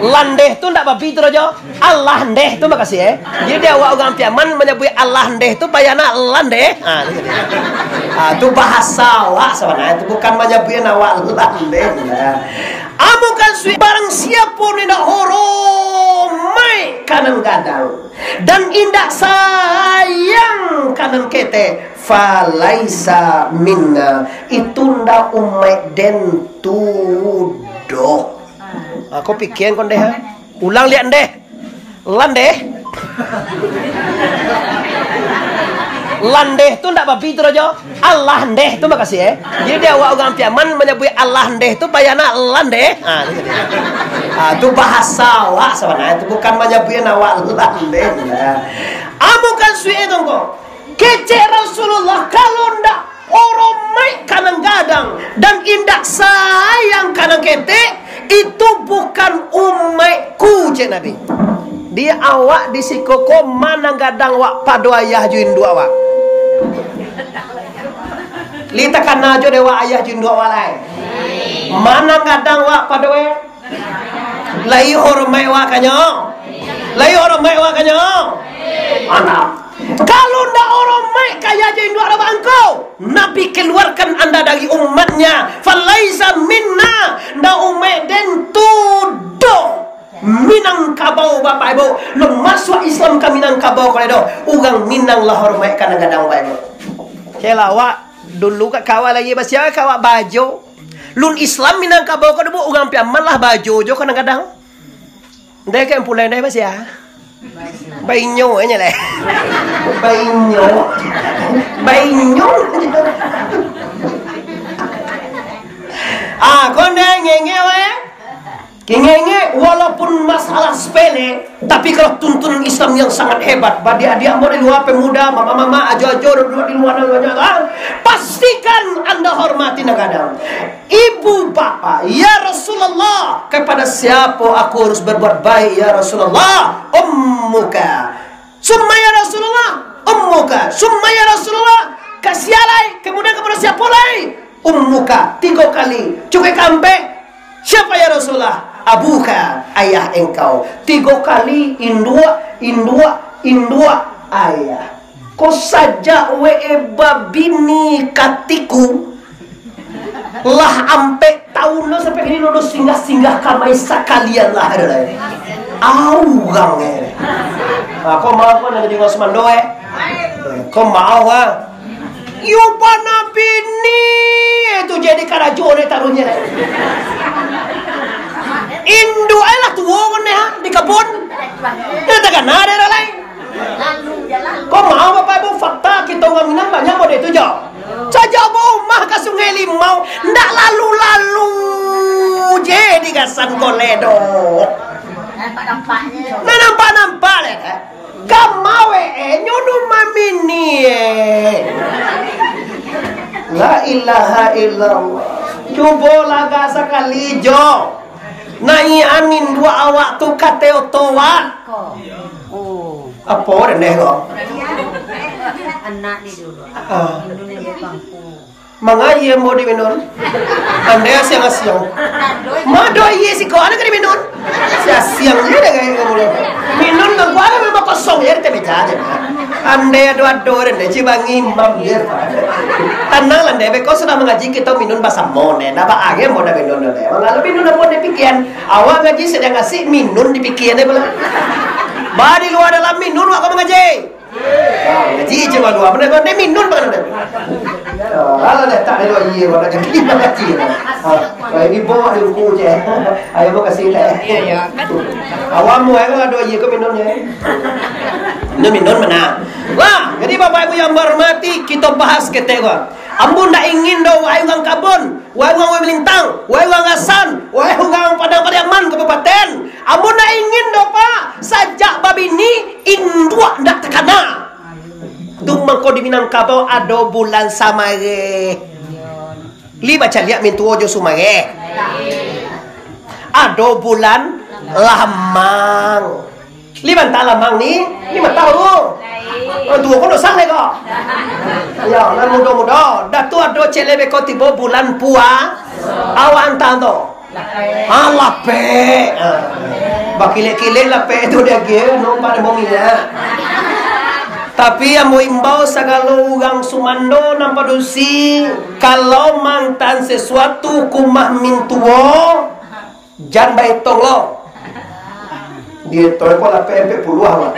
Landeh tu ndak babi tu, Rajo. Alah ndeh tu makasih, eh. Jadi, awak urang Piaman manyabuik alah ndeh tu payah nak landeh. Ah, tu jadi. Ah, tu bahasa awak sabananyo, tu bukan manyabuik awak landeh. Nah. Amukan suik barang siapo nan indak horomai ka nan gadang, dan indak sayang ka nan ketek, falaisa minna, itu ndak umaik den tu doh. Ah, ko pikian ko ndeh, ha? Ulang liak ndeh. Landeh. Landeh tu ndak babi tu, Rajo. Alah ndeh tu makasih, eh. Jadi, awak urang Piaman manyabuik alah ndeh tu payah nak landeh. Ah, tu jadi. Ah, tu bahasa awak sabananyo, tu bukan manyabuik awak landeh. Nah. Amukan suik tu ko. Kecek Rasulullah, kalau ndak horomai ka nan gadang, dan indak sayang ka nan ketek, itu bukan umaikku, cek Nabi. Di awak di siko ko, ma nan gadang wak pado ayah jo induak wak? Lai takana jo dek wak ayah jo induak wak lai? Ma nan gadang wak pado e? Lai horomai wak ka nyo? Lai horomai wak ka nyo? Mantap. Kalau ndak horomai ka ayah jo induak dek wak angkau, Nabi keluarkan anda dari umatnya. Falaisa minna, ndak umaik den tu doh. Minangkabau, Bapak Ibu, lun masuak Islam ka Minangkabau ko lai doh. Urang Minang lah horomai ka nan gadang, Bapak Ibu. Cek lah, wak dulu ka kawak lagi basiah, kawak bajo. Lun Islam Minangkabau ko doh, urang Piaman lah bajo jo ka nan gadang. Ndai kan pulai ndai basiah. Bainyo aja lah. Bainyo. Bainyo. Ah, ko ndai ngenge wae. Kingenge, walaupun masalah sepele, tapi kalau tuntunan Islam yang sangat hebat, bagi adik-adik ambo di luar, pemuda, mama-mama, ajo-ajo, duduk di luar, dan banyak, ah, pastikan anda hormati nan gadang. Ibu bapa, ya Rasulullah, kepada siapa aku harus berbuat baik, ya Rasulullah? Ummuka. Summa ya Rasulullah, ummuka. Summa ya Rasulullah, ka sia lai, kemudian kepada siapa lai? Ummuka, tigo kali. Cukuik ka ampek? Siapa ya Rasulullah? Abuka, ayah engkau. Tigo kali, induak, induak, induak, ayah. Ko sajak we babini katiku, lah ampek taun lo sampai kini lo singgah-singgah kamai sakalian lah, ado lai. Au urang, eh. Ah, ko mau ko nak jadi Usman do, eh. Ko mau, ah. Yo bana bini, eh, tu jadi karajo deh taruhnyo, eh. Induak, eh, lah tuo kan, eh, di kabun. Dah takana deh, dah lai. Ko mau, Bapak Ibu, fakta kito urang Minang banyak model tu, jo. Sajak baumah ka Sungai Limau, ndak lalu-lalu je di gasan ko lai doh. Ndak nampak-nampak lai, eh. Ka mau, eh, nyo nu mamini, eh. La ilaha illallah. Cubo lagak sakali, jo. Naiak an induak awak tu ka Toa, wak. Ko. Oh. Apo dendeh ko? Anak ni dulu. Ah. Indu ni dia bangku. Mangaia ambo di minun. Andai asiang-asiang. Mado iye siko, ado ka di minun. Si asiang je dah gaya kamu lah. Minun bangku ado memang kosong je di meja je. Andai ado-ado deh, deh, cibangi imam je. Tanang lah deh, beko sudah mangaji kito minun basamo deh. Ndak baa ge ambo dah minun deh. Mangalu minun ambo di pikian. Awak ngaji sadang asik, minun di pikian deh pula. Ba di lua dalam minun awak ka mangaji. Ah, ngaji je baru. Apa nak, nak minun bang, nak? Ah, alah, letak dulu aia, nak jadi ngaji. Ah, ini bawa di ruku je. Ayo, mau kasih teh. Iya, iya. Awak mu, eh, kalau ada aia, kau minum je. Minum, minum mana? Wah, jadi Bapak Ibu yang berhormati, kita bahas ketek, wah. Ambo ndak ingin doh, wahai urang Kabon, wahai urang Wailintang, wahai urang Asan, wahai urang Padang Pariaman Kabupaten. Ambo ndak ingin doh, Pak, sajak babini, induak ndak takana. Tu mangko di Minangkabau ado bulan Samareh. Li bacaliak mintuo jo Sumareh. Ado bulan Lamang. Li bantah Lamang ni, ni mantah tu. Oh, tuo ko dosa le ko. Ya, nan mudo-mudo. Dah tu ado cele beko tibo bulan Pua. Awak antah tu. Ah, lapek. Ah. Bakilek-kilek lapek tu diagiah, no, pada minyak. Tapi ambo imbau sagalo urang sumando nan padusi, kalau mantan sesuatu ka umah mintuo, jan baetong lo. Dietong ko lapek ampek puluah lah.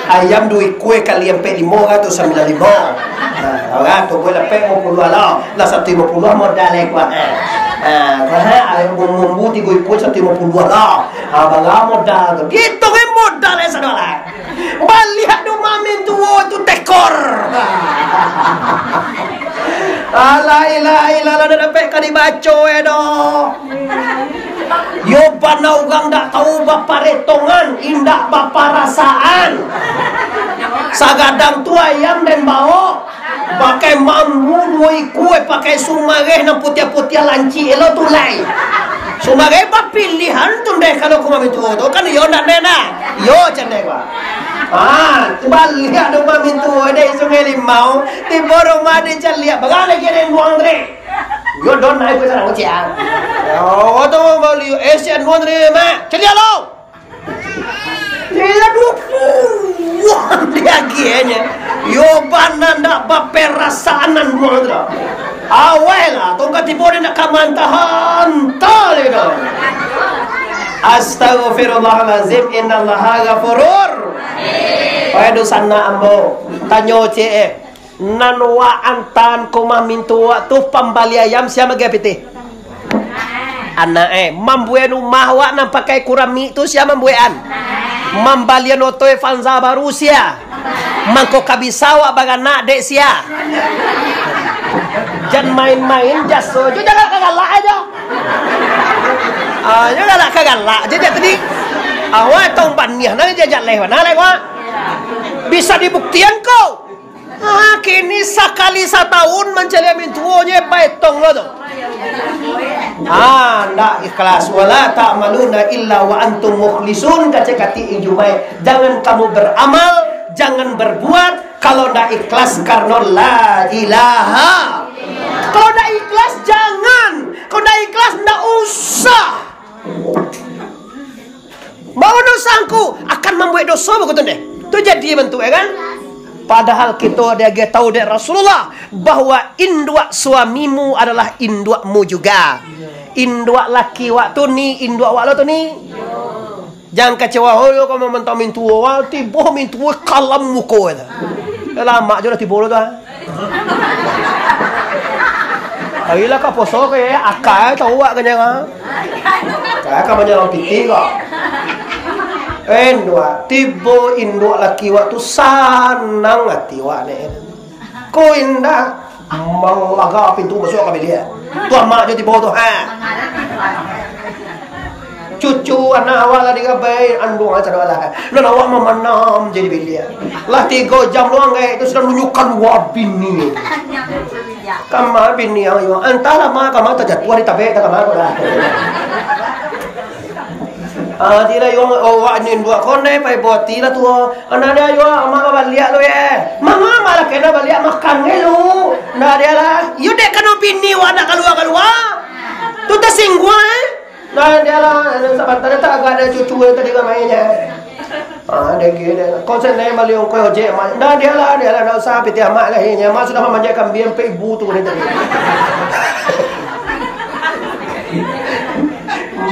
Ayam duo ikua kali ampek limo, atau sambilan limo. Nah, orang tu buat lapek limo puluah lah. Lah satu limo puluah modal eh kuah. Ah, kuah, ayam bumbu tigo ikua satu limo puluah lah. Ah, bara modal tu. Dietong eh modal eh sadolah. Baliak tu mamin tuo tu tekor. Alah, ilah, ilah, lah dah dapek ka dibaco eh doh. Yo bana urang ndak tahu baparetongan, indak baparasaan. Sagadang tu ayam den baok, pakai mambu duo ikua, pakai sumareh nan putiah-putiah lancik elo tu lai. Sumareh bapilihan tu deh kalau ka mamintuo tu, kan iyo ndak deh nah. Iyo candai bah. Ah, baliak tu mamintuo deh Sungai Limau, tibo rumah deh caliak, bagana kira buang tu deh. Yo don naik ke sana kecil. Yo tu baliak, eh si Anwar ni mak, caliak lo. Caliak duo puluah diagiahnyo. Yo bana ndak baperasaan nan buang tu. Awai lah, tongkat tibo dia nak ka mantah, antah lagi dah. Astagfirullahalazim, innallaha ghafurur. Wahai dosa anak ambo, tanyo ciek eh. Nan wak antaan ka umah mintuo wak tu pambali ayam sia magiah pitih? Anak eh, mambuek rumah wak nan pakai kuramik tu sia mambuekan? Mambalian oto Avanza baru sia? Mangko ka bisa wak baranak dek sia? Jan main-main jaso jo, jan galak-galak ajo. Ah, jan galak-galak je tadi. Awak tong baniah nan jajak leh mana leh wak. Bisa dibuktian ko. Ah, kini sakali satahun mancaliak mintuonyo baetong lo tu. Ah, ndak ikhlas. Wala ta'maluna illa wa antum mukhlisun, kacek katik Jumaik. Jangan kamu beramal, jangan berbuat kalau ndak ikhlas karena la ilaha. Kalau ndak ikhlas jangan, kalau ndak ikhlas ndak usah. Baono sangku akan mambuek doso bagitu deh. Tu jadi bantuak, ya kan? Padahal kito diagiah tahu dek Rasulullah bahwa induak suamimu adalah induakmu juga. Induak laki wak tu ni, induak wak lo tu ni. Jangan kecewa, oh, yo, kamu mentang mintuo, wah, tibo mintuo kalam muko itu. Lama jo lah tibo lo tu, ah. Ayolah ka poso ka, ya, akai tahu awak kanyang, ha. Ka, ka manyalang pitih ko. Induak, tibo induak laki wak tu sanang ati wak ne. Ko indak, malaga pintu masuak ka bilik. Tu amak jo tibo tu, ha. Cucu anak awak lah digabai, anduang aja lah. Nan awak mamanam jadi bilik. Lah tigo jam luang gaek tu sudah nunjuk kalua bini. Kama bini yang yo, antahlah ma kama tajatuah di tabek kama ko lah. Ah, ti lah, yo, oh, wak ni induak kondai, pai boti lah tu. Anak dia, yo, amak baliak lu, ye. Mama malah kena baliak makan ni lu. Ndak dia lah. Yo, dek kano bini wak nak kalua-kalua. Tu tasingguang, eh. Ndak dia lah. Sabanta dia tak agak ada cucu dia tadi ramainya. Ah, dek dia. Kau senai bali ongkoi ojek, mak. Ndak dia lah, dia lah. Ndak usah piti amak lah. Ini amak sudah mamanjai kambing sampai ibu tu ni tadi.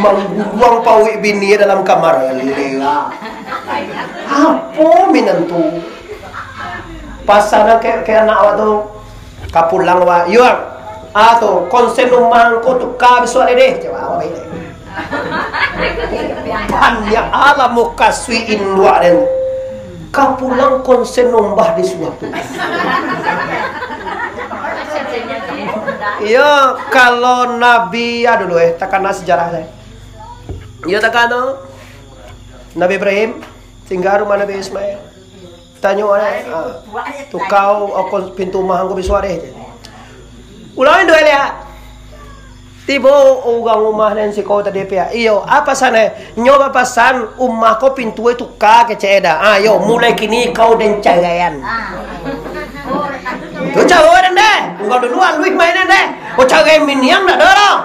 Mangguruang pauik bini dalam kamar. Lila. Apo minantu? Pasan ke, ke anak awak tu. Ka pulang, wak. Yuang. Ah, tu, konsen rumah angko tuka bisuak lai deh. Cawak awak baik deh. Banyak alam mukasuik induak den. Ka pulang konsen nombah di suatu. Iyo, kalau Nabi, ya dulu, eh, takana sejarah, eh. Iyo, takana Nabi Ibrahim, singgah rumah Nabi Ismail. Tanyo, eh, ah, "Tuka, oh, pintu rumah angku bisuak deh." Ulang induak liak. Tibo urang rumah nan siko tadi, piak. Iyo, apo pasan, eh? Nyo bapasan, rumah ko pintu, eh, tuka kecek e dah. Ah, yo, mulai kini kau den caraian. Tu caro den deh. Urang dulu aluih main den deh. Oh, carai miniang ndak ado doh.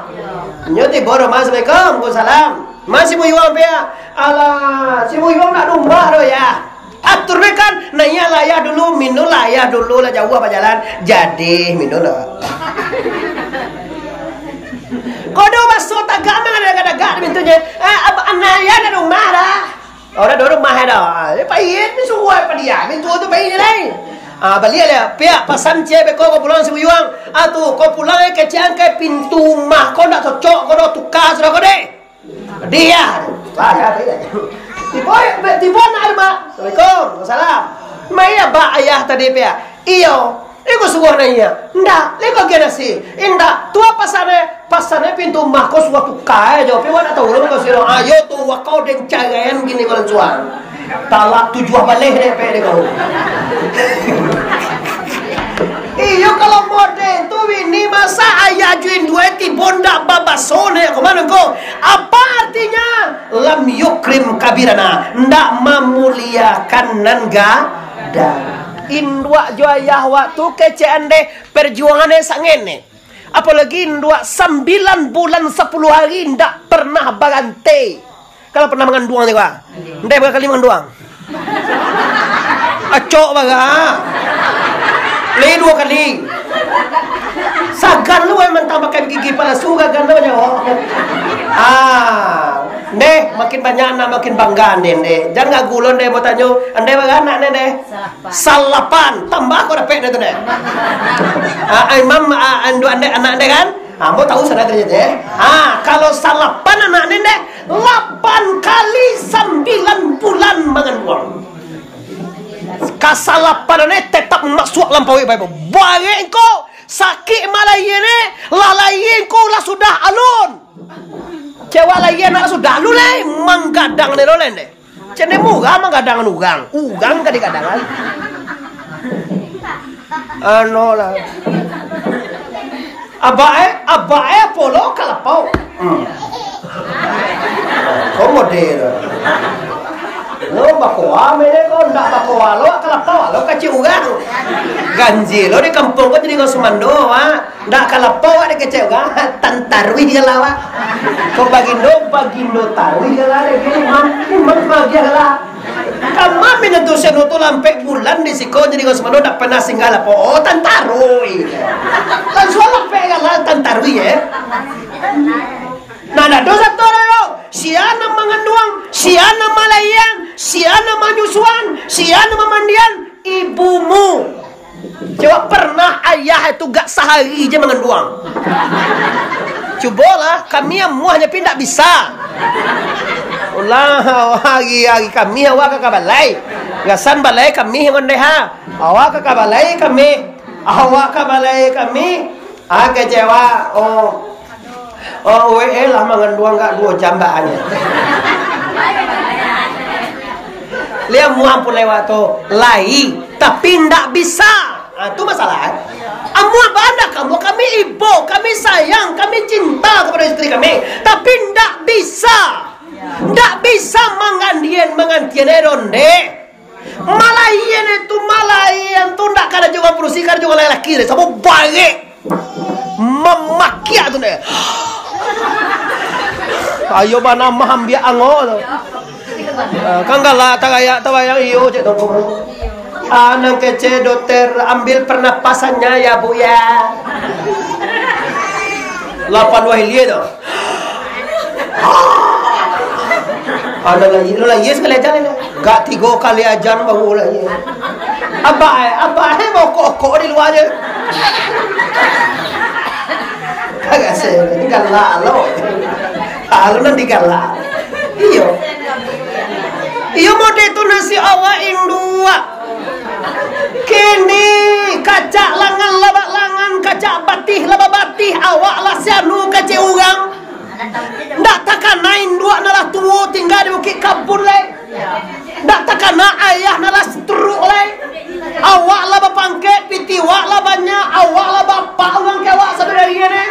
Nyo tibo rumah, "Assalamualaikum." "Waalaikumsalam." "Masi buyuang, piak?" "Alah, si buyuang ndak di rumah doh, ya." Atur be kan, naiak lah ayah dulu, minum lah ayah dulu, lah jauah bajalan. Jadi, minum lah. Kodo baso tagak mah dagak-dagak pintunyo. Eh, ab-, anak ayah dah rumah dah. Orang dah rumah dah. Eh, pai, ni suruah apa dia? Pintu tu pai ni lai. Ah, baliak lah. Piak, pasan ciek beko ko pulang si buyuang. Ah, tu, ko pulang, eh, kecek angkai pintu rumah ko ndak cocok, ko dah tuka sudah ko deh. Dia. Tibo, tibo anak rumah. "Assalamualaikum." "Waalaikumsalam." "Mai abak ayah tadi, piak?" "Iyo." "Iko suruah naiak?" "Indak." "Iko agiah nasi?" "Indak." "Tu apo pasan e?" "Pasan e pintu rumah ko suruah tuka e jo, pi wak ndak tahu lo mukasuik e." "Ayo tu, wak kau den caraian kini ko lansuang. Talak tujuah baleh dek pek dek kau." Iyo, kalau model tu bini, masa ayah jo induak e tibo ndak babaso naiak ko mano ko? Apo artinyo? "Lam yukrim kabirana," ndak mamuliakan nan gadang. Induak jo ayah wak tu kecek an deh, perjuangan e sak ngene. Apolagi induak sambilan bulan sapuluah hari ndak pernah baranti. Kalau pernah manganduang juo, ah. Ndeh bara kali manganduang? Acok bara. Lai duo kali. Sagan lu, eh, mantang pakai gigi palasu, gagan tu nyo. Ah, ndeh, makin banyak anak, makin bangga ndeh, ndeh. Jan gagu lo ndeh, mau tanyo, ndeh bara anak ndeh, ndeh? Salapan. Tambah ko dapek ndeh tu ndeh. Ah, imam, ah, andu-, andeh, anak ndeh kan? Ambo tahu sanak kerja teh. Ha, kalau salapan anak ni deh, lapan kali sambilan bulan manganduang. Kasalapan ni tetap masuak dalam paruik bae. Barek ko sakik malahia ni, lah lahia ko lah sudah alun. Cewek lahia anak sudah alun lai, manggadang ni lo lai deh. Cene murah manggadangan urang. Urang ka digadangan. Ano lah. Abak e, abak e apo lo ka lapau. Hmm. Ko model. Lo bakoa mene ko, ndak bakoa lo ka lapau, lo kacik urang. Ganjia lo di kampuang ko jadi urang sumando, ha. Ndak ka lapau awak dikecek urang, tan taruih gala awak. Ko bagindo, bagindo taruih gala dek gini, mam-, mam bagiah gala. Kama minantu seno tu lampek bulan di siko jadi urang sumando ndak pernah singgah lapau. Oh, tan taruih. Lansuang lampek gala tan taruih, eh. Nah, ndak dosa tu, yo. Sia nan manganduang, sia nan malahian, sia nan manyusuan, sia nan mamandian, ibumu. Coba pernah ayah itu gak sahari je manganduang? Cubolah, kami amuah nyo pi ndak bisa. Ulah, hari-hari kami awak ka, ka balai. Gasan balai kami ngon deha. Awak ka, ka balai kami. Awak ka balai kami. Ah, kecewa. Oh. Oh, W E lah manganduang gak duo jam bahannya. Liak muah pun lewat tu. Lai, tapi ndak bisa. Ah, tu masalah, eh. Amuah bandak kamu, kami ibo, kami sayang, kami cinta kepada isteri kami, tapi ndak bisa. Ndak bisa mangandian, mangantian ai ronde. Malaian itu, malaian tu ndak kada juo padusi, kada juo lalaki deh. Samo barek. Mamakiak tu deh. Ayo bana mahambiak ango tu. Ah, kan galak tagayak tabayang iyo cek tu. Ah, nan kecek dokter ambil pernapasannya ya, Bu, ya. Lapan wah ilia tu. Ada lagi, lo lagi sekali aja ni. Gak tiga kali ajan baru lagi. Abah, eh, abah, eh, mau kok-kok di luar je. Kagak sih, ini galak lo. Kalau nanti galak. Iyo. Iyo, mode tu nasi awak induak. Kini kacak langan labak langan, kacak batih labak batih, awak lah sianu kacak urang. Ndak takana induak nan lah tuo tingga di Bukik Kapur lai. Ndak takana ayah nan lah stroke lai. Awak lah bapangkek, pitih wak lah banyak, awak lah bapak urang ka awak sabananyo ni.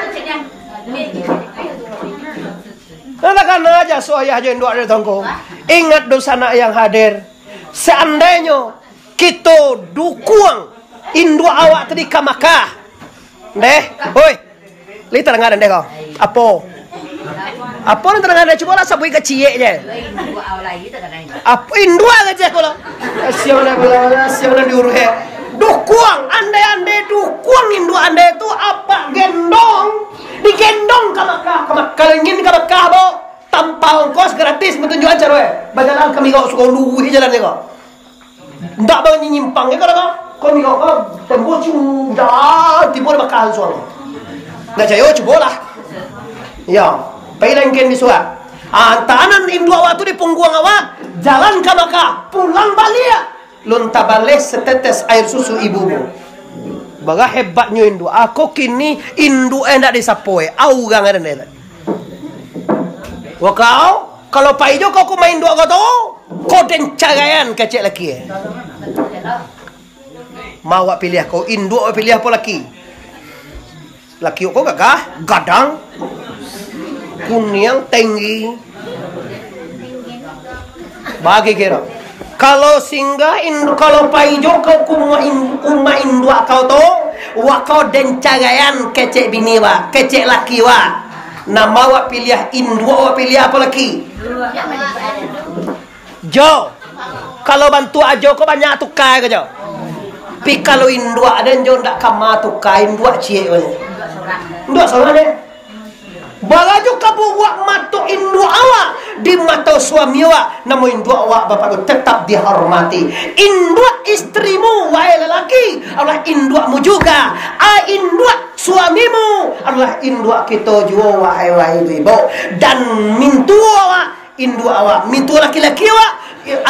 Ndak takana jaso ayah jo induak dari tongko. Ingat dunsanak yang hadir, seandainyo kito dukuang induak awak tadi ka Makkah. Ndeh, oi. Lai tadanga dek kau? Apo? Apo nan tadanga dek? Cubolah sabuik ka ciek je. Apo induak ka ciek ko lah? Siang nak bola, siang nak diuruh, eh. Dukuang, andai-andai dukuang induak andai tu apak gendong, digendong ka Makkah, ka Makkah, ingin ka Makkah, bo. Tanpa ongkos, gratis, batunjuakan caro, eh. Bajalan ka Migok, suko luruih jalan je ko. Ndak banyimpang je kalau kau, kau Migok kau, tembus cuma, dah, tibo di Makkah langsuang. Ndak cayo, cubolah. Ya, pai lah ingkin bisuak. Ah, tahanan induak awak tu di pungguang awak, jalan ka Makkah, pulang baliak. Lun tabaleh setetes air susu ibumu. Bara hebatnyo induak. Ako kini induak eh ndak disapo eh. Aurang eh ndak. Wakau, kalau pai jo kau ka rumah induak kau tu, kau den caraian kecek laki eh. Ma awak piliah kau, induak awak piliah apo laki? Laki ko gagah, gadang, kuniang, tinggi. Bagi kiro. Kalau singgah in-, kalau pai jo ka rumah in-, rumah induak kau tu, wak kau den caraian kecek bini wak, kecek laki wak. Nan ma awak piliah, induak awak piliah apo laki? Jo, kalau bantuak ajo ko banyak tukai ko jo. Pi kalau induak den jo ndak ka ma tukai, induak ciek ko jo. Induak sorang den. Barajo ka buruak mato induak awak di mato suami awak, namo induak awak bapak ibu tetap dihormati. Induak istrimu, wahai lelaki, adalah induakmu juga. A, induak suamimu adalah induak kito juo, wahai, wahai ibu-ibu. Dan mintuo awak, induak awak, mintuo laki-laki awak,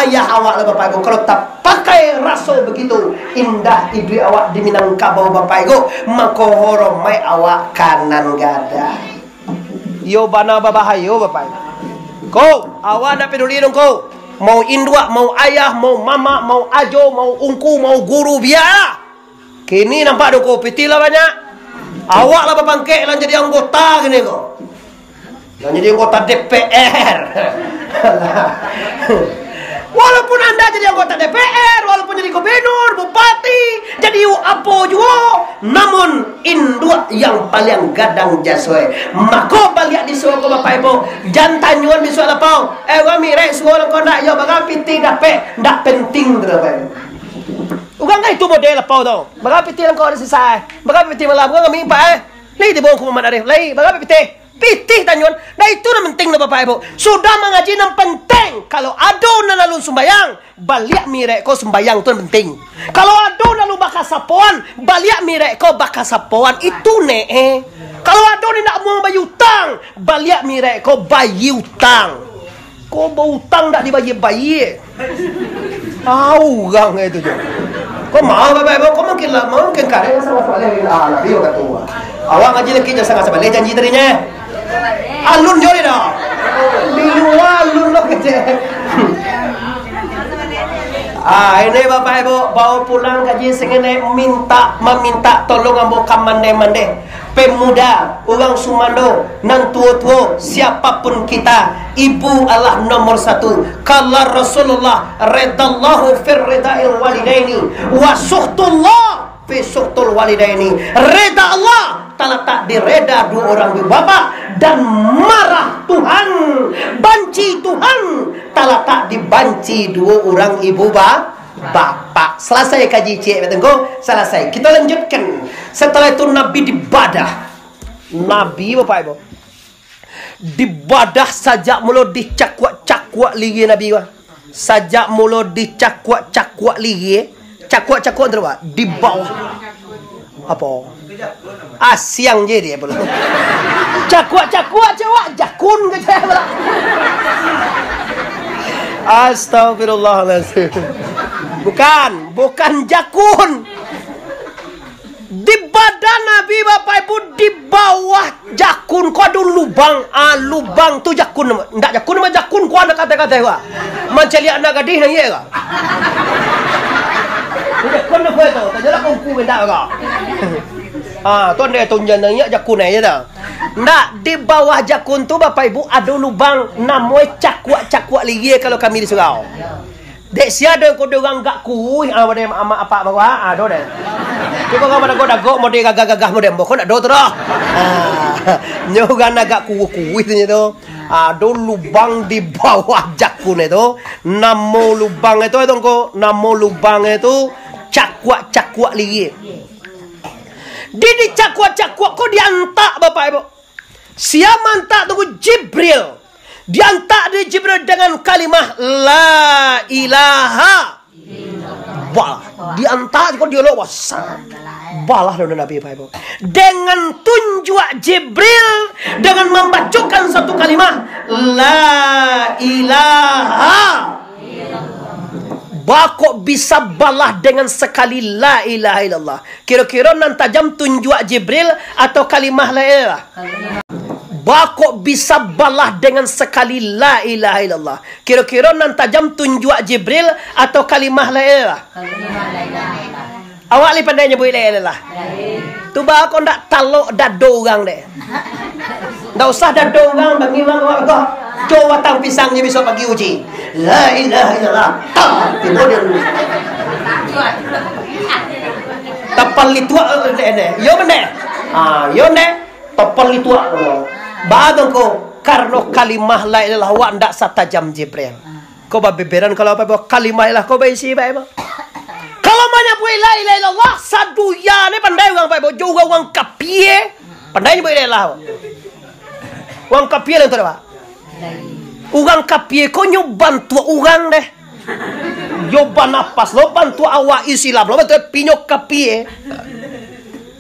ayah awak lah bapak ibu. Kalau tapakai raso begitu, indah iduik awak di Minangkabau bapak ibu, mako horomaik awak ka nan gadang. Iyo bana babahayo bapak ibu. Ko, awak ndak peduli dong ko. Mau induak, mau ayah, mau mamak, mau ajo, mau ungku, mau guru, bialah. Kini nampak dong ko, pitih lah banyak. Awak lah bapangkek, lah jadi anggota kini ko. Lah jadi anggota D P R. Walaupun anda jadi anggota D P R, walaupun jadi gubernur, bupati, jadi apo juo, namun induak yang paliang gadang jaso e. Mako baliak di suo ko bapak ibu, jan tanyoan bisuak lapau. Eh, urang mirek suo langkau ndak, yo, bara pitih dapek, ndak penting tu bapak ibu. Urang kan itu model lapau tu. Bara pitih langkau ada sisa e. Bara pitih malam, urang kami impak e. Lai tibo Ungku Muhammad Arif. Lai, bara pitih? Pitih tanyoan. Nah, itu nan penting tu bapak ibu. Sudah mangaji nan penting. Kalau ado nan alun sumbayang, baliak mirek ko sumbayang tu nan penting. Kalau ado nan alun bakasapoan, baliak mirek ko bakasapoan. Itu ne eh. Kalau ado nan indak amuah bayia utang, baliak mirek ko bayia utang. Ko bautang dak dibayia-bayia. Ah, urang itu jo. Ko maaf bapak ibu, ko mungkin lah, mungkin kareh salah soalnya. Ah, Nabi kata. Awak ngaji lagi jan sangat sabaleh janji tadinyo. Alun jo dah. Di lua alun lo kecek. Ah, ini Bapak Ibu, bawa pulang kaji sangana, minta, meminta tolong ambo ka mandeh-mandeh. Pemuda, urang sumando, nan tuo-tuo, siapapun kita, ibu adalah nomor satu. Kala Rasulullah, redallahu fir redail walidaini, wa suhtullah fi suhtul walidaini. Reda Allah talatak di reda duo urang ibu bapak, dan marah Tuhan, banci Tuhan talatak di banci duo urang ibu ba-, bapak. Salasai kaji ciek, Bapak Tuangku. Salasai. Kita lanjutkan. Setelah itu Nabi dibadah. Nabi, Bapak Ibu, dibadah sajak mulo dicakuak-cakuak liriah Nabi, Pak. Sajak mulo dicakuak-cakuak liriah. Cakuak-cakuak tu, Pak, di bawah. Apo? Asiang je dia pulo. Cakuak-cakuak cewek jakun ke cewek pulo. Astagfirullahalazim. Bukan, bukan jakun. Di badan Nabi, Bapak Ibu, di bawah jakun ko ado lubang. Ah, lubang tu jakun. Ndak jakun, mah jakun ko anak kata-kata ko. Mancaliak anak gadih nan iyo ko. Jakun ko tu, tanyolah kongku minta ko. Ah, tu ando tu jan naiak jakun aja dah. Ndak, di bawah jakun tu, Bapak Ibu, ado lubang, namo cakuak-cakuak liriah kalau kami di surau. Dek sia ado ko urang agak kuruih, ah, model amak apak baru, ah, ado deh. Cubo urang badagok-dagok, model gagah-gagah, model ambo ko ndak ado tu doh. Ah, nyo urang agak kuruih-kuruih tu nyo tu. Ah, ado lubang di bawah jakun itu. Namo lubang itu, Tuangku, namo lubang itu cakuak-cakuak liriah. Di, dicakuak-cakuak ko diantak, Bapak Ibu. Sia mantak tu? Jibril. Diantak dek Jibril dengan kalimah la ilaha. Balah. Diantak ko dialog, wah, sangat. Balah dek Nabi, Bapak Ibu. Dengan tunjuak Jibril, dengan mambacokan satu kalimah, la ilaha. Baa kok bisa balah dengan sakali la ilaha illallah? Kiro-kiro nan tajam tunjuak Jibril atau kalimah la ilaha? Baa kok bisa balah dengan sakali la ilaha illallah? Kiro-kiro nan tajam tunjuak Jibril atau kalimah la ilaha? Awak lai pandai nyabuik la ilaha illallah? Tu baa kok ndak talok dado urang deh? Ndak usah dado urang, bagi urang awak ko. Cubo batang pisang je bisuak pagi uji. La ilaha illallah. Tah, tibo dia dulu. Tapalituak, eh, eh, eh. Yo bendeh. Ah, yo ndeh. Tapalituak. Baa tu ko? Karano kalimah la ilaha illallah awak ndak satajam Jibril. Ko babeberan kalau apo, kalimah la ilaha ko baisi, Pak, Pak. Kalau manyabuik la ilaha illallah, sadunia ni pandai urang, Pak, Pak. Jo urang-urang kapie, pandai nyabuik la ilaha. Urang kapie lah tu, Pak. Urang kapie ko nyo bantuak urang deh. Yo banapas lo, bantuak awak Islam lo, bantuak pinyo kapie.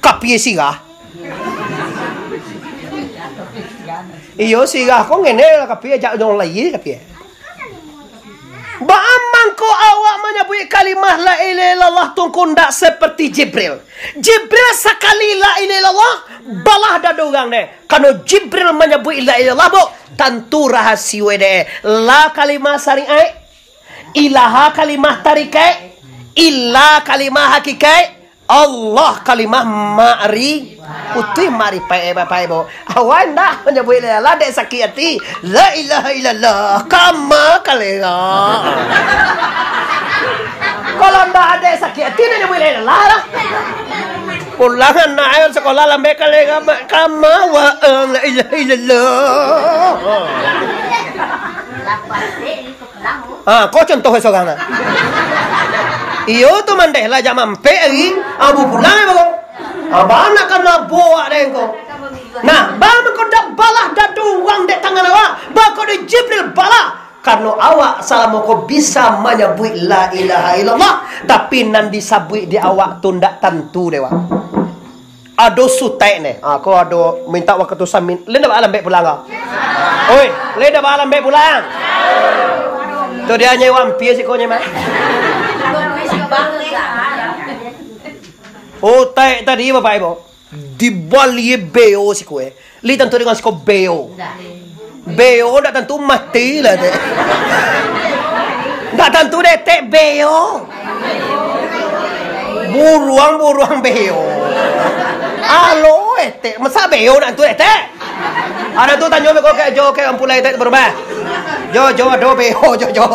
Kapie sirah. Iyo, sirah ko ngene lah kapie, jak dong lai kapie. Baa mangko awak manyabuik kalimah la ilaha illallah tu ko ndak seperti Jibril? Jibril sakali la ilaha illallah, balah dado urang deh. Karano Jibril manyabuik la ilaha illallah, bo, tantu rahasio deh. La kalimah syariat, ilaha kalimah tarikaik, illa kalimah hakikaik, Allah kalimah ma'ri-, utuih ma'rifat, eh, Bapak Ibu. Awak ndak manyabuik la ilaha dek sakik ati. La ilaha illallah. Kama kalera. Kalau ndak ado sakik ati, ndak nyabuik la ilaha lah. Pulang anak ayo sekolah lambek kalera, mak. Kama wa, eh, la ilaha illallah. Ah, ko contoh sorang ah. Iyo tu mandeh lah jam ampek ari, ah, bapulang ai baru. Ah, bana kana buak deh ko. Nah, bana ko dak balah dado urang dek tangan awak, bako dek Jibril balah. Karano awak salamo ko bisa manyabuik la ilaha illallah, tapi nan disabuik di awak tu ndak tantu dek awak. Ado sutek ne. Ah, ko ado minta wakatu samin. Lai ndak baa lambek pulang ko? Oi, lai ndak baa lambek pulang? Tu dia nyewa ampia siko nyewa. Utek tadi, Bapak Ibu. Dibali beo siko, eh. Lai tantu dengan siko beo. Beo ndak tantu mati lah, dek. Tantu dek etek beo. Buruang-buruang beo. Alo etek, masa beo nak tantu dek etek? Ado tu tanyo beko kek jo kek ampulai etek berubah. Jo, jo, do beo, jo, jo.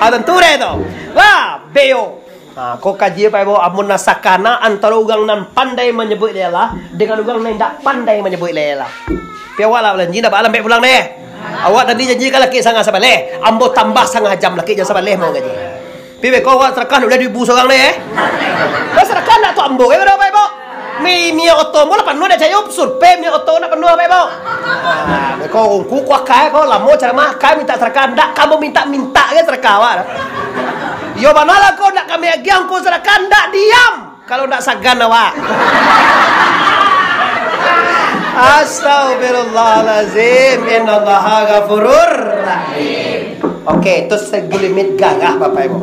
Ah, tantu dek tu. Lah, beo. Ha, ko kaji, Bapak Ibu, amun nan sakana antaro urang nan pandai manyabuik la ilaha illallah dengan urang nan indak pandai manyabuik la ilaha illallah. Pi awak lah bajanji, ndak baa lambek pulang deh. Awak tadi janji ka laki sangah sabaleh, ambo tambah sangah jam laki jam sabaleh mau kaji. Pi beko awak sarakah ndak buliah duo ribu surang deh. Lah sarakah ndak tu ambo, eh, Bapak Ibu? Mi, minyak oto mo lah panuah, dak cayo survei minyak oto nak panuah, Bapak Ibu. Ah, ko ungku ko akai ko, lamo caramah akai minta sarakah, ndak ka minta-minta ge sarakah awak. Iyo bana lah ko, ndak kami agiah ungku sarakah, ndak diam. Kalau ndak sagan awak. Astagfirullahalazim, innallaha ghafurur rahim. Oke, itu segelintir garah, Bapak Ibu.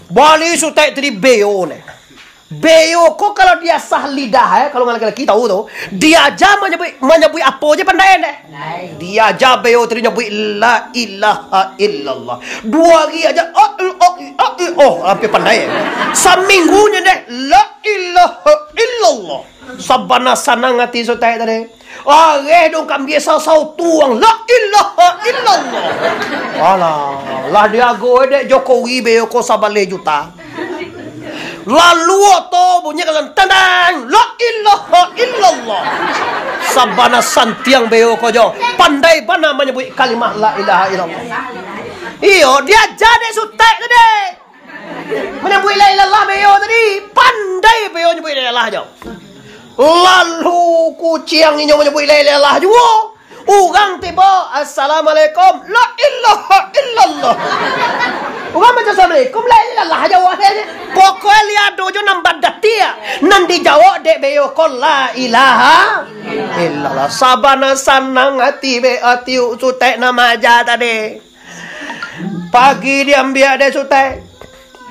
Bali sutek tadi beo ne. Beo ko kalau diasah lidah, eh, kalau urang laki-laki tahu tu, diaja manyabuik, manyabuik apo je pandai deh. Diaja beo tadi nyabuik la ilaha illallah. Duo hari aja, oh, oh, oh, oh, oh, hampir pandai. Saminggu nyo deh, la ilaha illallah. Sabana sanang ati sutek tadi. Areh dong kambia sasau tuang. La ilaha illallah. Alah, lah diago dek Jokowi beo ko sabaleh juta. Lalu oto bunyi kasan tandang. La ilaha illallah. Sabana santiang beo ko jo. Pandai bana manyabuik kalimah la ilaha illallah. Iyo, diaja dek sutek tadi. Manyabuik la ilaha illallah beo tadi, pandai beo nyabuik la ilaha illallah jo. Lalu kuciang inyo manyabuik la ilaha illallah juo. Urang tibo, "Assalamualaikum." "La ilaha illallah." Urang baco "Assalamualaikum," la ilaha illallah jo awak nyo. Pokoknyo lai ado jo nan badatiak, nan dijawab dek beo ko la ilaha illallah. Sabana sanang ati be, ati sutek nan maaja tadi. Pagi diambiak dek sutek.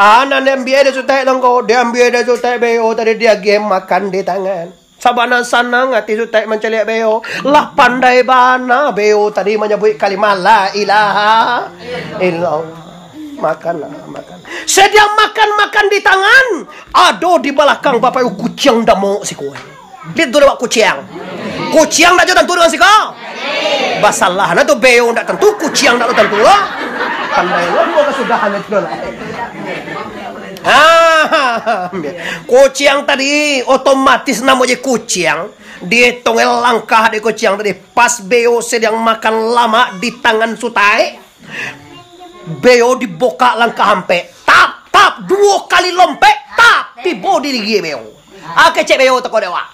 Ah, nan diambiak dek sutek nangko, diambiak dek sutek beo tadi diagiah makan di tangan. Sabana sanang ati sutek mancaliak beo. Lah pandai bana beo tadi manyabuik kalimah la ilaha illallah. Makan lah, makan. Sadiang makan-makan di tangan, ado di balakang Bapak Ibu kuciang damok siko. Liek tu lewat kuciang. Kuciang ndak jo tantu dengan siko. Basalah nah tu beo ndak tantu, kuciang ndak tantu lah. Pandai lah dua kasudahan itu lah. Ah, kuciang tadi otomatis namo je kuciang. Dietong langkah dek kuciang tadi. Pas beo sadiang makan lamak di tangan sutek. Beo dibokak langkah ampek. Tap, tap, duo kali lompek, tap, tibo di gigi beo. Ah, kecek beo teko dek awak.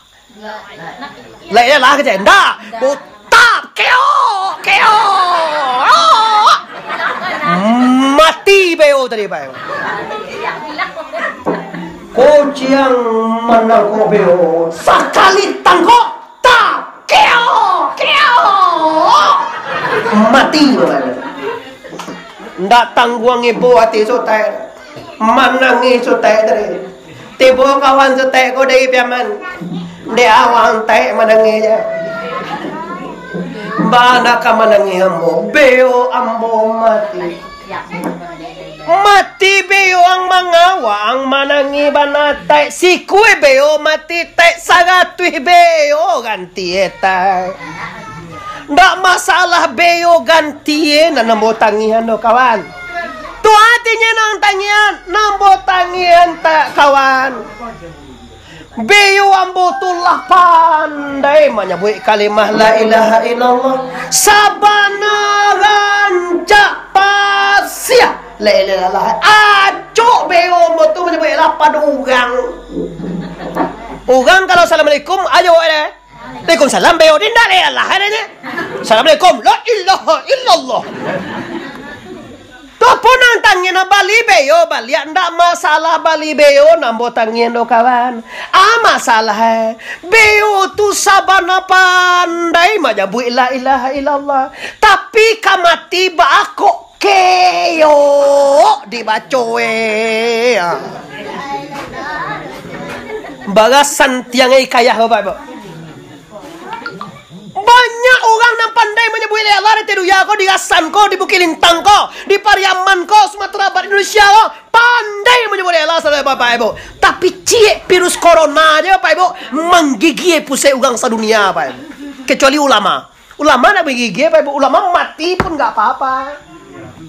Lai lah kecek, ndak. Ko tap, keok, keok. Mati beo tadi, beo. Kuciang manangkok beo. Sakali tangkok, tap, keok, keok. Mati. Ndak tangguang ibo ati sutek. Manangih sutek tadi. Tibo kawan sutek ko dari Piaman. Dek awak tek manangih je. Bana ka manangih ambo. Beo ambo mati. Mati beo ang mangawa, ang manangih bana tek. Sikue beo mati tek, saratuih beo ganti tek. Ndak masalah beo ganti nan ambo tangihan doh, kawan. Tu artinyo nan tangihan, nan ambo tangihan tek, kawan. Beo ambo tu lah pandai manyabuik kalimah la ilaha illallah. Sabana rancak pasia. La ilaha illallah. Acok beo ambo tu manyabuik lah pado urang. Urang kalau assalamualaikum, ayo, eh. Waalaikumsalam, beo di ndak la ilaha illallah. Assalamualaikum, la ilaha illallah. Tu pun nan tangihan bali beo baliak, ndak masalah bali beo nan ambo tangihan doh, kawan. Ah, masalah, eh. Beo tu sabana pandai manyabuik la ilaha illallah. Tapi ka mati baa kok keok dibaco, eh. Ah. Barasan tiang ai kayah, Bapak Ibu. Banyak Banyak urang nan pandai manyabuik lai Allah di Teduya ko, di Gasan ko, di Bukik Lintang ko, di Pariaman ko, Sumatera Barat, Indonesia ko, pandai manyabuik lai Allah, saudara Bapak Ibu. Tapi ciek virus corona je, Bapak Ibu, manggigih pusek urang sadunia, Bapak Ibu. Kecuali ulama. Ulama nak manggigih, Bapak Ibu. Ulama mati pun nggak apa-apa.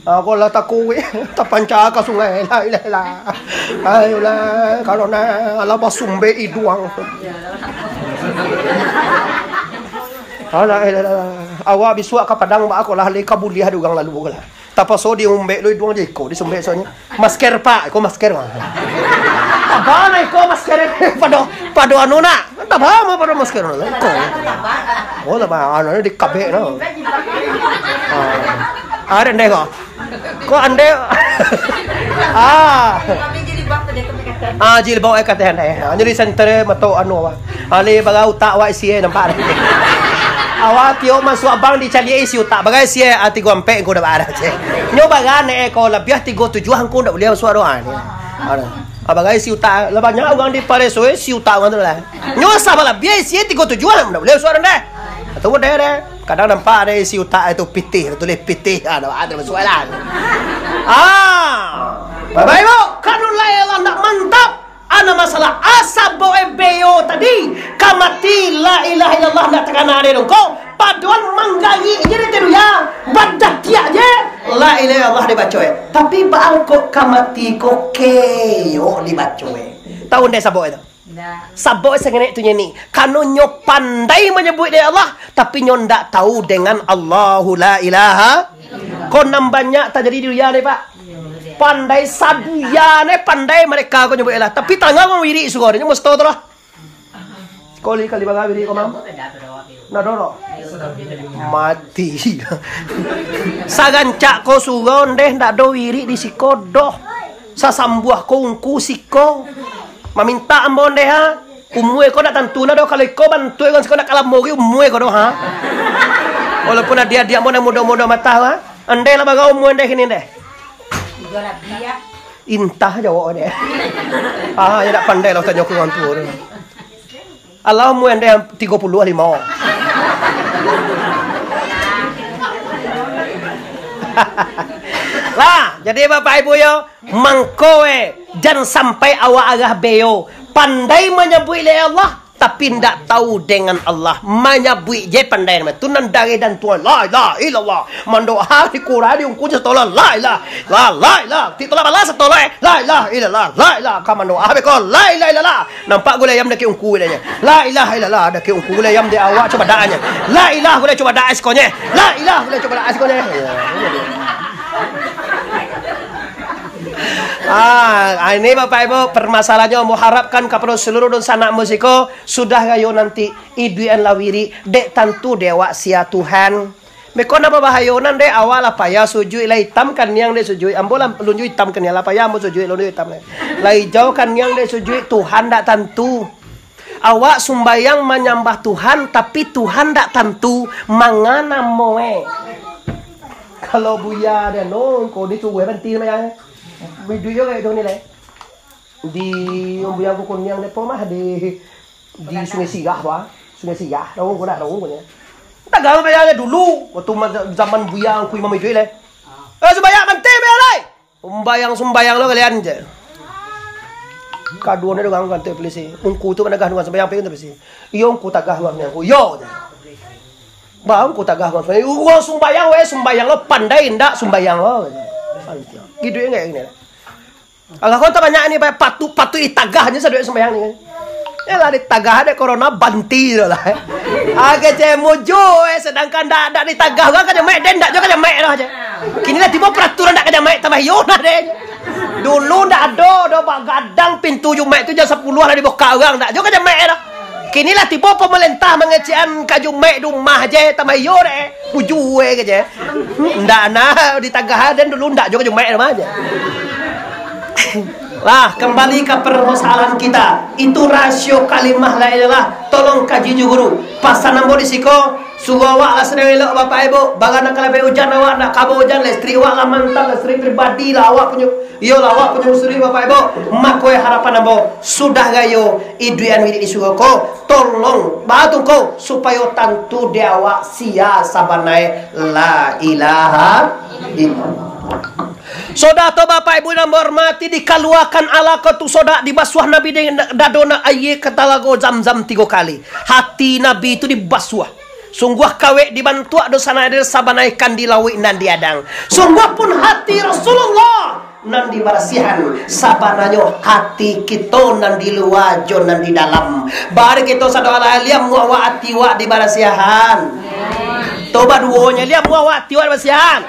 Ah, kok lah takuik, tapanca ka sungai, la ilaha illallah. Ayolah, kalau nak, alah basumbek iduang. Alah, alah, alah. Awak bisuak ka Padang, baa kok lah, lai ka buliah di urang lalu ko lah. Tapaso diumbek lo iduang je iko, disumbek soalnyo. Masker, Pak, iko masker, Pak. Tabaa iko masker, pado, pado anu nak. Tabaa mah pado masker, nak. Iko. Oh, tabaa, anu, dikabek, no. Ah. Ada ndeh ko. Ko ande. Ah. Ah, jilbab e kateh ande. Ah, jadi center mato anu apa? Ali bagau utak awak isi e nampak. Awak tiok masuak bank dicaliak isi utak. Bagai isi e, ah, tigo ampek ngku dak bara, ceh. Nyo bara ne ko labiah tigo tujuah ngku dak buliah masuak doh, ah, ni. Ada. Ah, bagai isi utak. Lah banyak urang dipareso isi utak urang tu lah. Nyo sah balabiah isi e tigo tujuah, dak buliah masuak doh, deh. Tu deh, deh. Kadang nampak ado isi utak itu pitih, tulih pitih, ah, dak ada masuak lah. Ah. Bapak Ibu, kalau lai Allah ndak mantap, ana masalah asabok e beyo tadi, ka mati la ilaha illallah ndak takana dek dongko, padoan manggarik je di Teduya, badatiak je, la ilaha illallah dibaco e. Tapi baa kok ka mati ko keyok dibaco e. Tahu ndeh sabok itu? Ndak. Sabok sangenek tu nyo ni. Kano nyo pandai manyabuik dek Allah, tapi nyo ndak tahu dengan Allahu la ilaha. Ko nan banyak tajadi di dunia ni, Pak. Pandai sadunia ni, pandai mereka ko nyabuik Allah. Tapi tangah ko wirik suko, nyo musto tu lah. Kali kali bagai wirik ko, Mam. Nah, doro. Mati. Sagancak ko surau ndeh ndak ado wirik di siko doh. Sasambuah ko ungku siko. Mamintak ambo ndeh, ha. Umua ko ndak tantu nah doh. Kalau iko bantuak urang siko ndak ka lamo lagi umua ko doh, ha. Walaupun adiak-adiak ambo nan mudo-mudo matah, ha. Ndeh lah bara umua ndeh kini ndeh. Tigo labiah. Intah jawab ndeh. Ah, ya ndak pandai lah tanyo ka urang tuo tu. Alah, umua ndeh tigo puluah limo. Lah, jadi Bapak Ibu yo, mangko e, jan sampai awak arah beyo. Pandai manyabuik lai Allah, tapi ndak tahu dengan Allah. Manyabuik je pandai namo. Tu nan dareh dan tuan. La ilaha illallah. Mandoa di Quran di ungku je satolah. La ilaha. La, la ilaha. Ti tolah balas satolah, eh. La ilaha illallah. La ilaha. Ka mandoa beko. La ilaha illallah. Nampak gulai ayam dakek ungku gulai nyo. La ilaha illallah, dakek ungku gulai ayam di awak cubadak nyo. La ilaha gulai cubadak ai siko nyo. La ilaha gulai cubadak ai siko nyo. Ah, ini Bapak Ibu, permasalahannya muharapkan kepada seluruh dunsanak musiko, sudah rayo nanti, iduikan lah wirik, dek tantu dek awak sia Tuhan. Beko nan babahayo nan dek awak lah payah sujuik, lah itam kaniang dek sujuik. Ambo lah lunju itam kaniang, lah payah ambo sujuik, lunju itam. Lah ijau kaniang dek sujuik, Tuhan dak tantu. Awak sumbayang manyambah Tuhan, tapi Tuhan dak tantu manga namo e. Kalau Buya ado no, ko di tubuah banti sumbayang. Video yo kayak tu ni leh. Di Buya Angku Kuniang depo mah di Di Sungai Sirah tu, ah. Sungai Sirah, tahu ko dak, tahu ko nyo. Tagang bayangnyo dulu, waktu ma-, zaman Buya Angku Imam Iduik leh. Eh, sumbayang manteh bayangnyo lai. Sumbayang, sumbayang lo kalian je. Kaduo ni dengan kantor polisi. Ungku tu managah dengan sumbayang, pergi kantor polisi. Iyo, ungku tagah uang ni, ungku. Iyo, je. Bang, ungku tagah uang sumbayang. Uang sumbayang, weh, sumbayang lo, pandai ndak sumbayang lo. Gitu ya, kayak gini. Alah, kau tabanyak ni, patu-patu itagah je saduit sembahyang ni. Yalah, ditagah dek corona, banti tu lah. Ah, kecek mujo, eh, sedangkan dak, dak ditagah, kan ka jamaik, den dak jo ka jamaik dah je. Kini lah tibo peraturan dak ka jamaik, tambah iyo nah, den. Dulu dak ado, dah bagadang pintu Jumaik tu jam sapuluah lah dibuka urang, dak jo ka jamaik dah. Kini lah tibo pemerintah mangecekan ka Jumaik di rumah je, tambah iyo dek. Bujue ke je. Ndak nah ditagah den dulu ndak jo ka Jumaik mah je. Lah, kembali ke permasalahan kita. Itu rasio kalimah la ilaha illallah. Tolong kaji jo guru. Pasan ambo di siko, Suruah awak lah sadang elok, Bapak Ibu. Bara nan ka labiah ujan awak, nak kaba ujan, listrik awak lah mantap, listrik pribadi lah awak punyo. Iyolah, awak punyo listrik, Bapak Ibu. Mako, harapan ambo, sudah rayo iduik an wirid di surau ko, tolong bantu ko, supayo tantu di awak sia sabanai la ilaha illallah. Sodak tu, Bapak Ibu nan bahormati, dikaluakan alah ko tu sodak, dibasuah Nabi dek dado nan aia ka talago Zamzam tigo kali. Hati Nabi tu dibasuah. Sungguah kawek dibantuak dosa nan ado, sabanai kan di lauik nan di adang. Sungguah pun hati Rasulullah nan dibarasiahan, sabananyo hati kito nan di lua jo nan di dalam. Bari kito sadoalah, liam muah wak ati wak dibarasiahan. Tu baduonyo, liam muah wak ati wak dibarasiahan.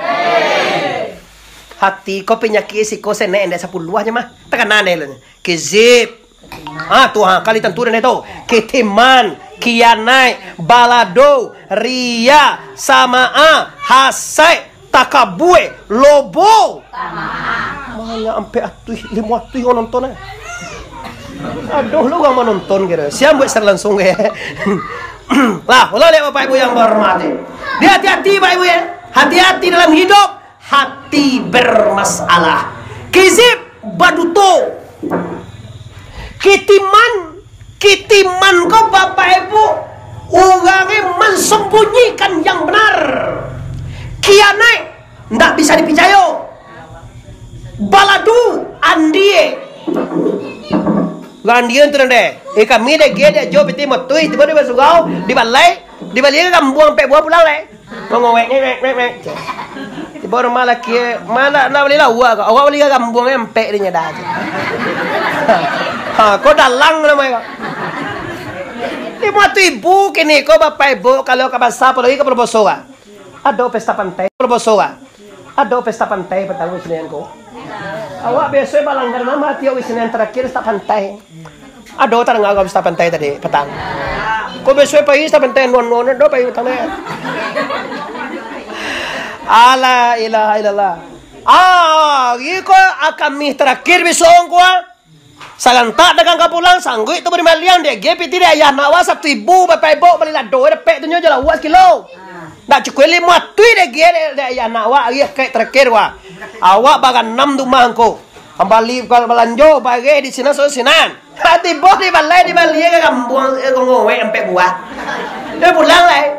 Hati ko panyakik siko senek endek sapuluah nyo mah. Takana deh lo nyo. Kizib. Ah, tu ha, kali tantu deh tu. Kitiman, kianaik, balado, ria, samaah, hasaik, takabue, lobo. Banyak ampek atuih, limo atuih urang nonton eh. Aduh, lo urang manonton kiro. Siap buek share langsung eh. Lah, ulang lihat Bapak Ibu yang berhormati. Di hati-hati Bapak Ibu ya. Hati-hati dalam hidup. Hati bermasalah. Kizib, baduto. Kitiman, kitiman ko Bapak Ibu, urang e mansambunyikan yang benar. Kianaik, ndak bisa dipicayo. Baladu, andie. Urang andie tu nande. Eh, kami dek gie dek jo piti motuih, tibo di basurau, di balai, di balai gambuang ampek buah pulang lai. Mangowek, ngek, ngek, ngek, ngek. Tibo rumah laki, "Ma, nak bali lauak ko?" "Awak bali ka gambuang, ampek di nyo dah." Ha, ko dalang namo ko. Limo atuih ribu kini ko, Bapak Ibu, kalau ka pasar, apolai ka Paloboso ka. Ado pesta pantai, Paloboso ka. Ado pesta pantai patang Senin ko. Awak biaso balanggar namo ati awak Senin terakhir pesta pantai. Ado tadanga ka pesta pantai tadi patang. Ko biaso pagi pesta pantai, nuan-nuan, ado pagi patang ni. Ala ilaha illallah. Ah, iko Kamih terakhir biso ko ah. Sagantak dagang ka pulang, sangguik tu bari maliang, dek gie piti dek ayah nak wak satu ribu, Bapak Ibu, bali lado dapek tu nyo jo lauak sakilo. Ndak cukuik limo atuih dek gie dek, dek ayah nak wak, ari akaik terakhir wak. Awak baganam di rumah angko. Kambali ka balanjo, bareh di sinan, so sinan. Ha, tibo di balai, di bali ka gambuang, eh, ngowek ampek buah. Dia pulang lai.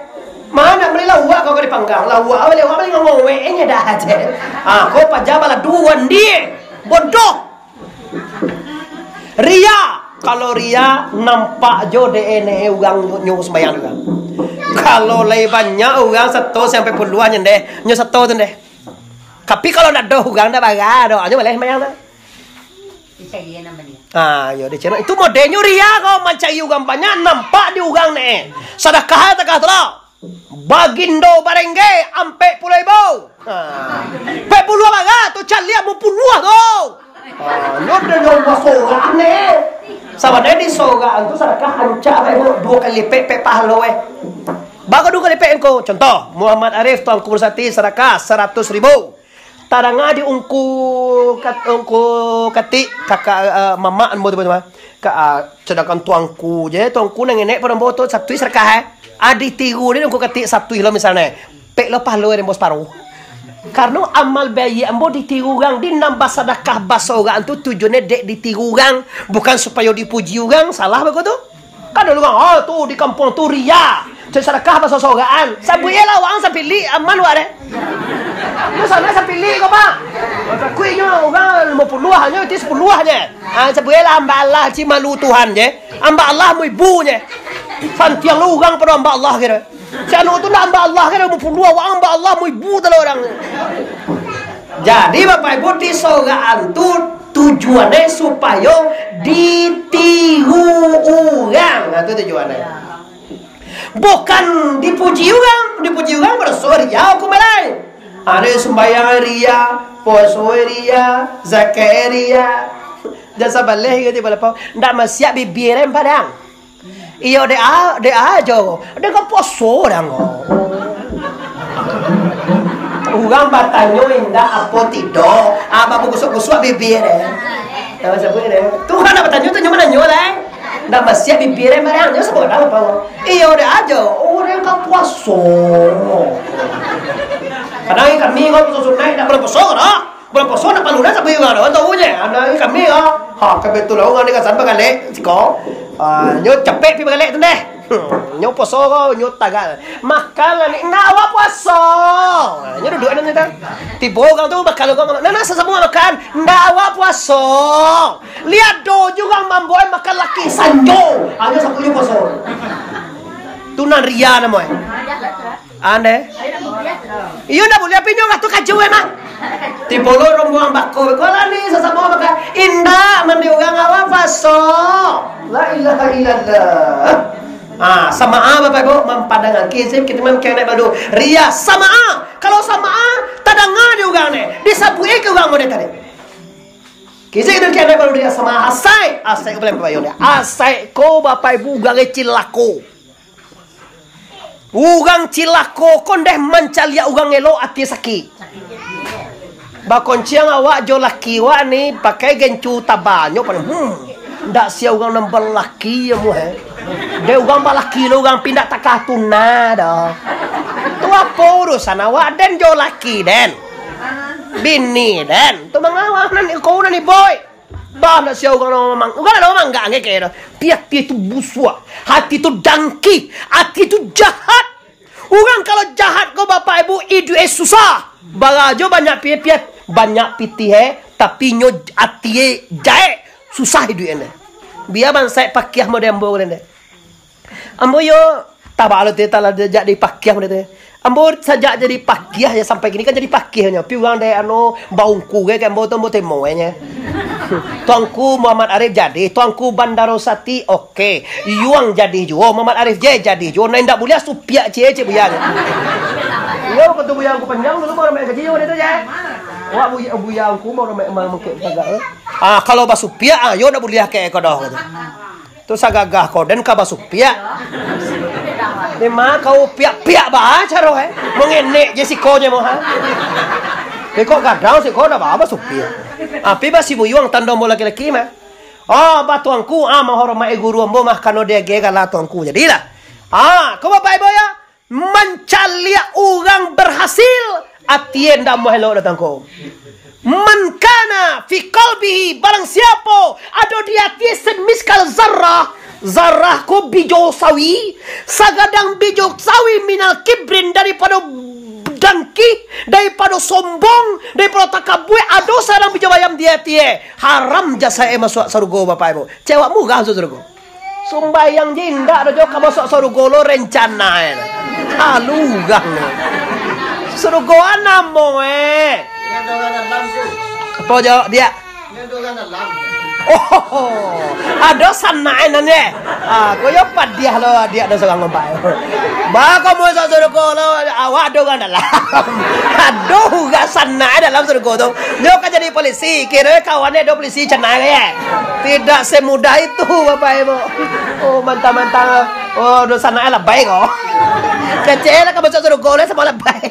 Ma nak bali lauak ko ka dipanggang, lauak bali, awak bali ngowek, eh, nyo dah aje. Ha, ko paja baladu wandi. Bodoh. Ria, kalau ria, nampak jo dek e nyo urang nyo, nyo sumbayang tu kan. Kalau lai banyak urang sato sampai puluah nyo ndeh, nyo sato tu ndeh. Tapi kalau ndak ado urang, ndak bara doh, nyo baleh sumbayang tu. Dicari nan baliak. Ah, yo, dicari. Itu modelnyo ria ko, mancari urang banyak, nampak di urang ne. Sadakah, sadakah tu lah. Bagindo barengge, ampek puluah ribu. Ha. Ampek puluah bara tu, caliak ampek puluah tu. Ha, nyo dah nyo basorak ne. Sabananyo di sorakan tu sadakah ancak bae, duo kali lipek, pek pahalo, eh. Bako duo kali lipek engko. Contoh, Muhammad Arif Tuanku Bersati sadakah saratus ribu. Tadanga di ungku kat-, ungku katik, kakak, eh, mamak ambo tu, tu, tu. Ka, ah, sadangkan tuangku je, tuangku nan ngenek pado ambo tu, satuih sadakah, eh. Ah, ditiru ni ungku katik satuih lo misalnyo. Pek lo pahalo ambo saparo. Karano amal baiak ambo ditiru urang, di nan basadakah basorakan tu tujuannyo dek ditiru urang, bukan supayo dipuji urang, salah beko tu. Kan ado urang, "Oh, tu di kampuang tu ria, cari sadakah basosorakan." Sabuik lah wak ang sapilik, aman wak deh. Nyo sanak sapilik ko, Pak. Takuik nyo urang limo puluah, nyo itu sapuluah je. Ah, sabuik lah hamba Allah, ci malu Tuhan je. Hamba Allah amuah ibu je. Santiang lo urang pado hamba Allah kiro. Si anu tu ndak hamba Allah kiro, limo puluah, wak ang hamba Allah amuah ibu talo urang. Jadi, Bapak Ibu, di sorakan tu tujuannyo supayo ditiru urang. Nah, tu tujuannyo. Bukan dipuji urang, dipuji urang baraso ria hukum balai. Ado sumbayang ria, puaso ria, zakat ria. Jan sabaleh gitu balapau. Ndak masiak bibia den padang. Iyo, dek a-, dek ajo. Dek ka puaso dang ko. Urang batanyo indak apo tidak. Ah, bakusuak-kusuak bibia deh. Nama sabuik deh. Tuhan nak batanyo tu nyo mananyo lai. Ndak masiak bibia mariang, nyo sabuik apo? Iyo, dek ajo, urang ka puaso. Kadang kami ko puaso sunaik, ndak bulan puaso ko doh. Bulan puaso ndak palu dah sabuik urang doh, tau je. Kadang kami ko. Ha, kebetulan urang di kasan bagalek, siko. Ah, nyo capek pi bagalek tu deh. Nyo puaso ko, nyo tagak. Makan lah ni, ndak awak puaso. Ha, nyo duduak anu tu. Tibo urang tu bakal urang, nah, nah, sasamo makan, ndak awak puaso. Liek do juo urang mambuek makan laki sanjo. Hanyo sabuik puaso. Tu nan ria namo e. Ande. Iyo ndak buliah, tapi nyo ndak tu kajo emang. Tibo lo rombongan bako, ko lah ni sasamo makan. Indak, mandi urang awak puaso. La ilaha illallah. Ah, samaa Bapak Ibu, mampandang kizib, kito mah kenek badu. Ria, samaa. Kalau samaa, tadanga di urang ni. Disabuik ka urang model tadi. Kizib tu kenek badu ria samaa, asai. Asai ko paling payo ni. Asai ko Bapak Ibu urang cilako. Urang cilako ko ndeh mancaliak urang elok ati sakik. Bakonciang awak jo laki awak ni pakai gencu taba nyo pado, hmm. Ndak sia urang nan balaki amuah, eh. Dek urang balaki lo urang pindah takah tuna doh. Tu apo urusan awak den jo laki den? Bini den. Tu mangawak nan iko nan iboi. Bah, ndak sia urang lo mamang-, urang lo mamanggak angke doh. Piah-piah tu busuak. Hati tu dangki. Hati tu jahat. Urang kalau jahat ko, Bapak Ibu, iduik e susah. Barajo banyak pi-, pi-, banyak pitih e, tapi nyo ati e jaek, susah iduik e. Bia bansaik pakiah model ambo ko deh. Ambo yo tabalo tu, talah diajak dipakiah model tu. Ambo sajak jadi pakiah yo sampai kini kan jadi pakiah nyo. Pi urang dek anu baungku ge, kan ambo tu ambo temo e nyo. Tuanku Muhammad Arif jadi, Tuanku Bandaro Sati, oke. Yuang jadi juo, Muhammad Arif je jadi juo. Nah, indak buliah supiak cie, cek buya. Iyo, betul buya angku panjang dulu baru main kecil, dia tu je. Wak buya, buya angku baru main, main mungkin tagak, eh. Ah, kalau basupiak, ah, yo ndak buliah ke ko doh, gitu. Tu sagagah ko den ka basupiak. Memang kau piak-piak ba caro, eh. Mengenek je siko je mo, ha. Kok gadang siko ndak ba basupiak. Api basi buyuang tando mo laki-laki mah. Oh, ba tuanku, ah, mahormati guru ambo mah, kano diagiah gala tuanku. Jadilah. Ah, ko Bapak Ibu yo, mancaliak urang berhasil, ati e ndak amuah elok datang ko. Man kana fi qalbihi, barang siapo ado di ati e semiskal zarrah, zarrah ko bijo sawi, sagadang bijo sawi minal kibrin, daripado dangki, daripado sombong, daripado takabua, ado sagadang bijo bayam di ati e, haram jasa e masuak sarugo, Bapak Ibu. Cewek murah masuak sarugo. Sumbayang je indak doh jo ka masuak sarugo lo rencana e. Alurang lo. Sarugo a namo e. Apo jo, Diak? Oh, ado sanak e nan e. Ah, ko yo padiah lo, Diak, ado surang ngompak. Ba ko masuak sarugo lo, awak ado urang dalam. Ado urang sanak e dalam sarugo tu. Nyo ka jadi polisi, kiro kawan e ado polisi canai e. Tidak semudah itu, Bapak Ibu. Oh, mantang-mantang. Oh, dosa nak labai ko. Kecil lah ka masuak sarugo lah samo labai.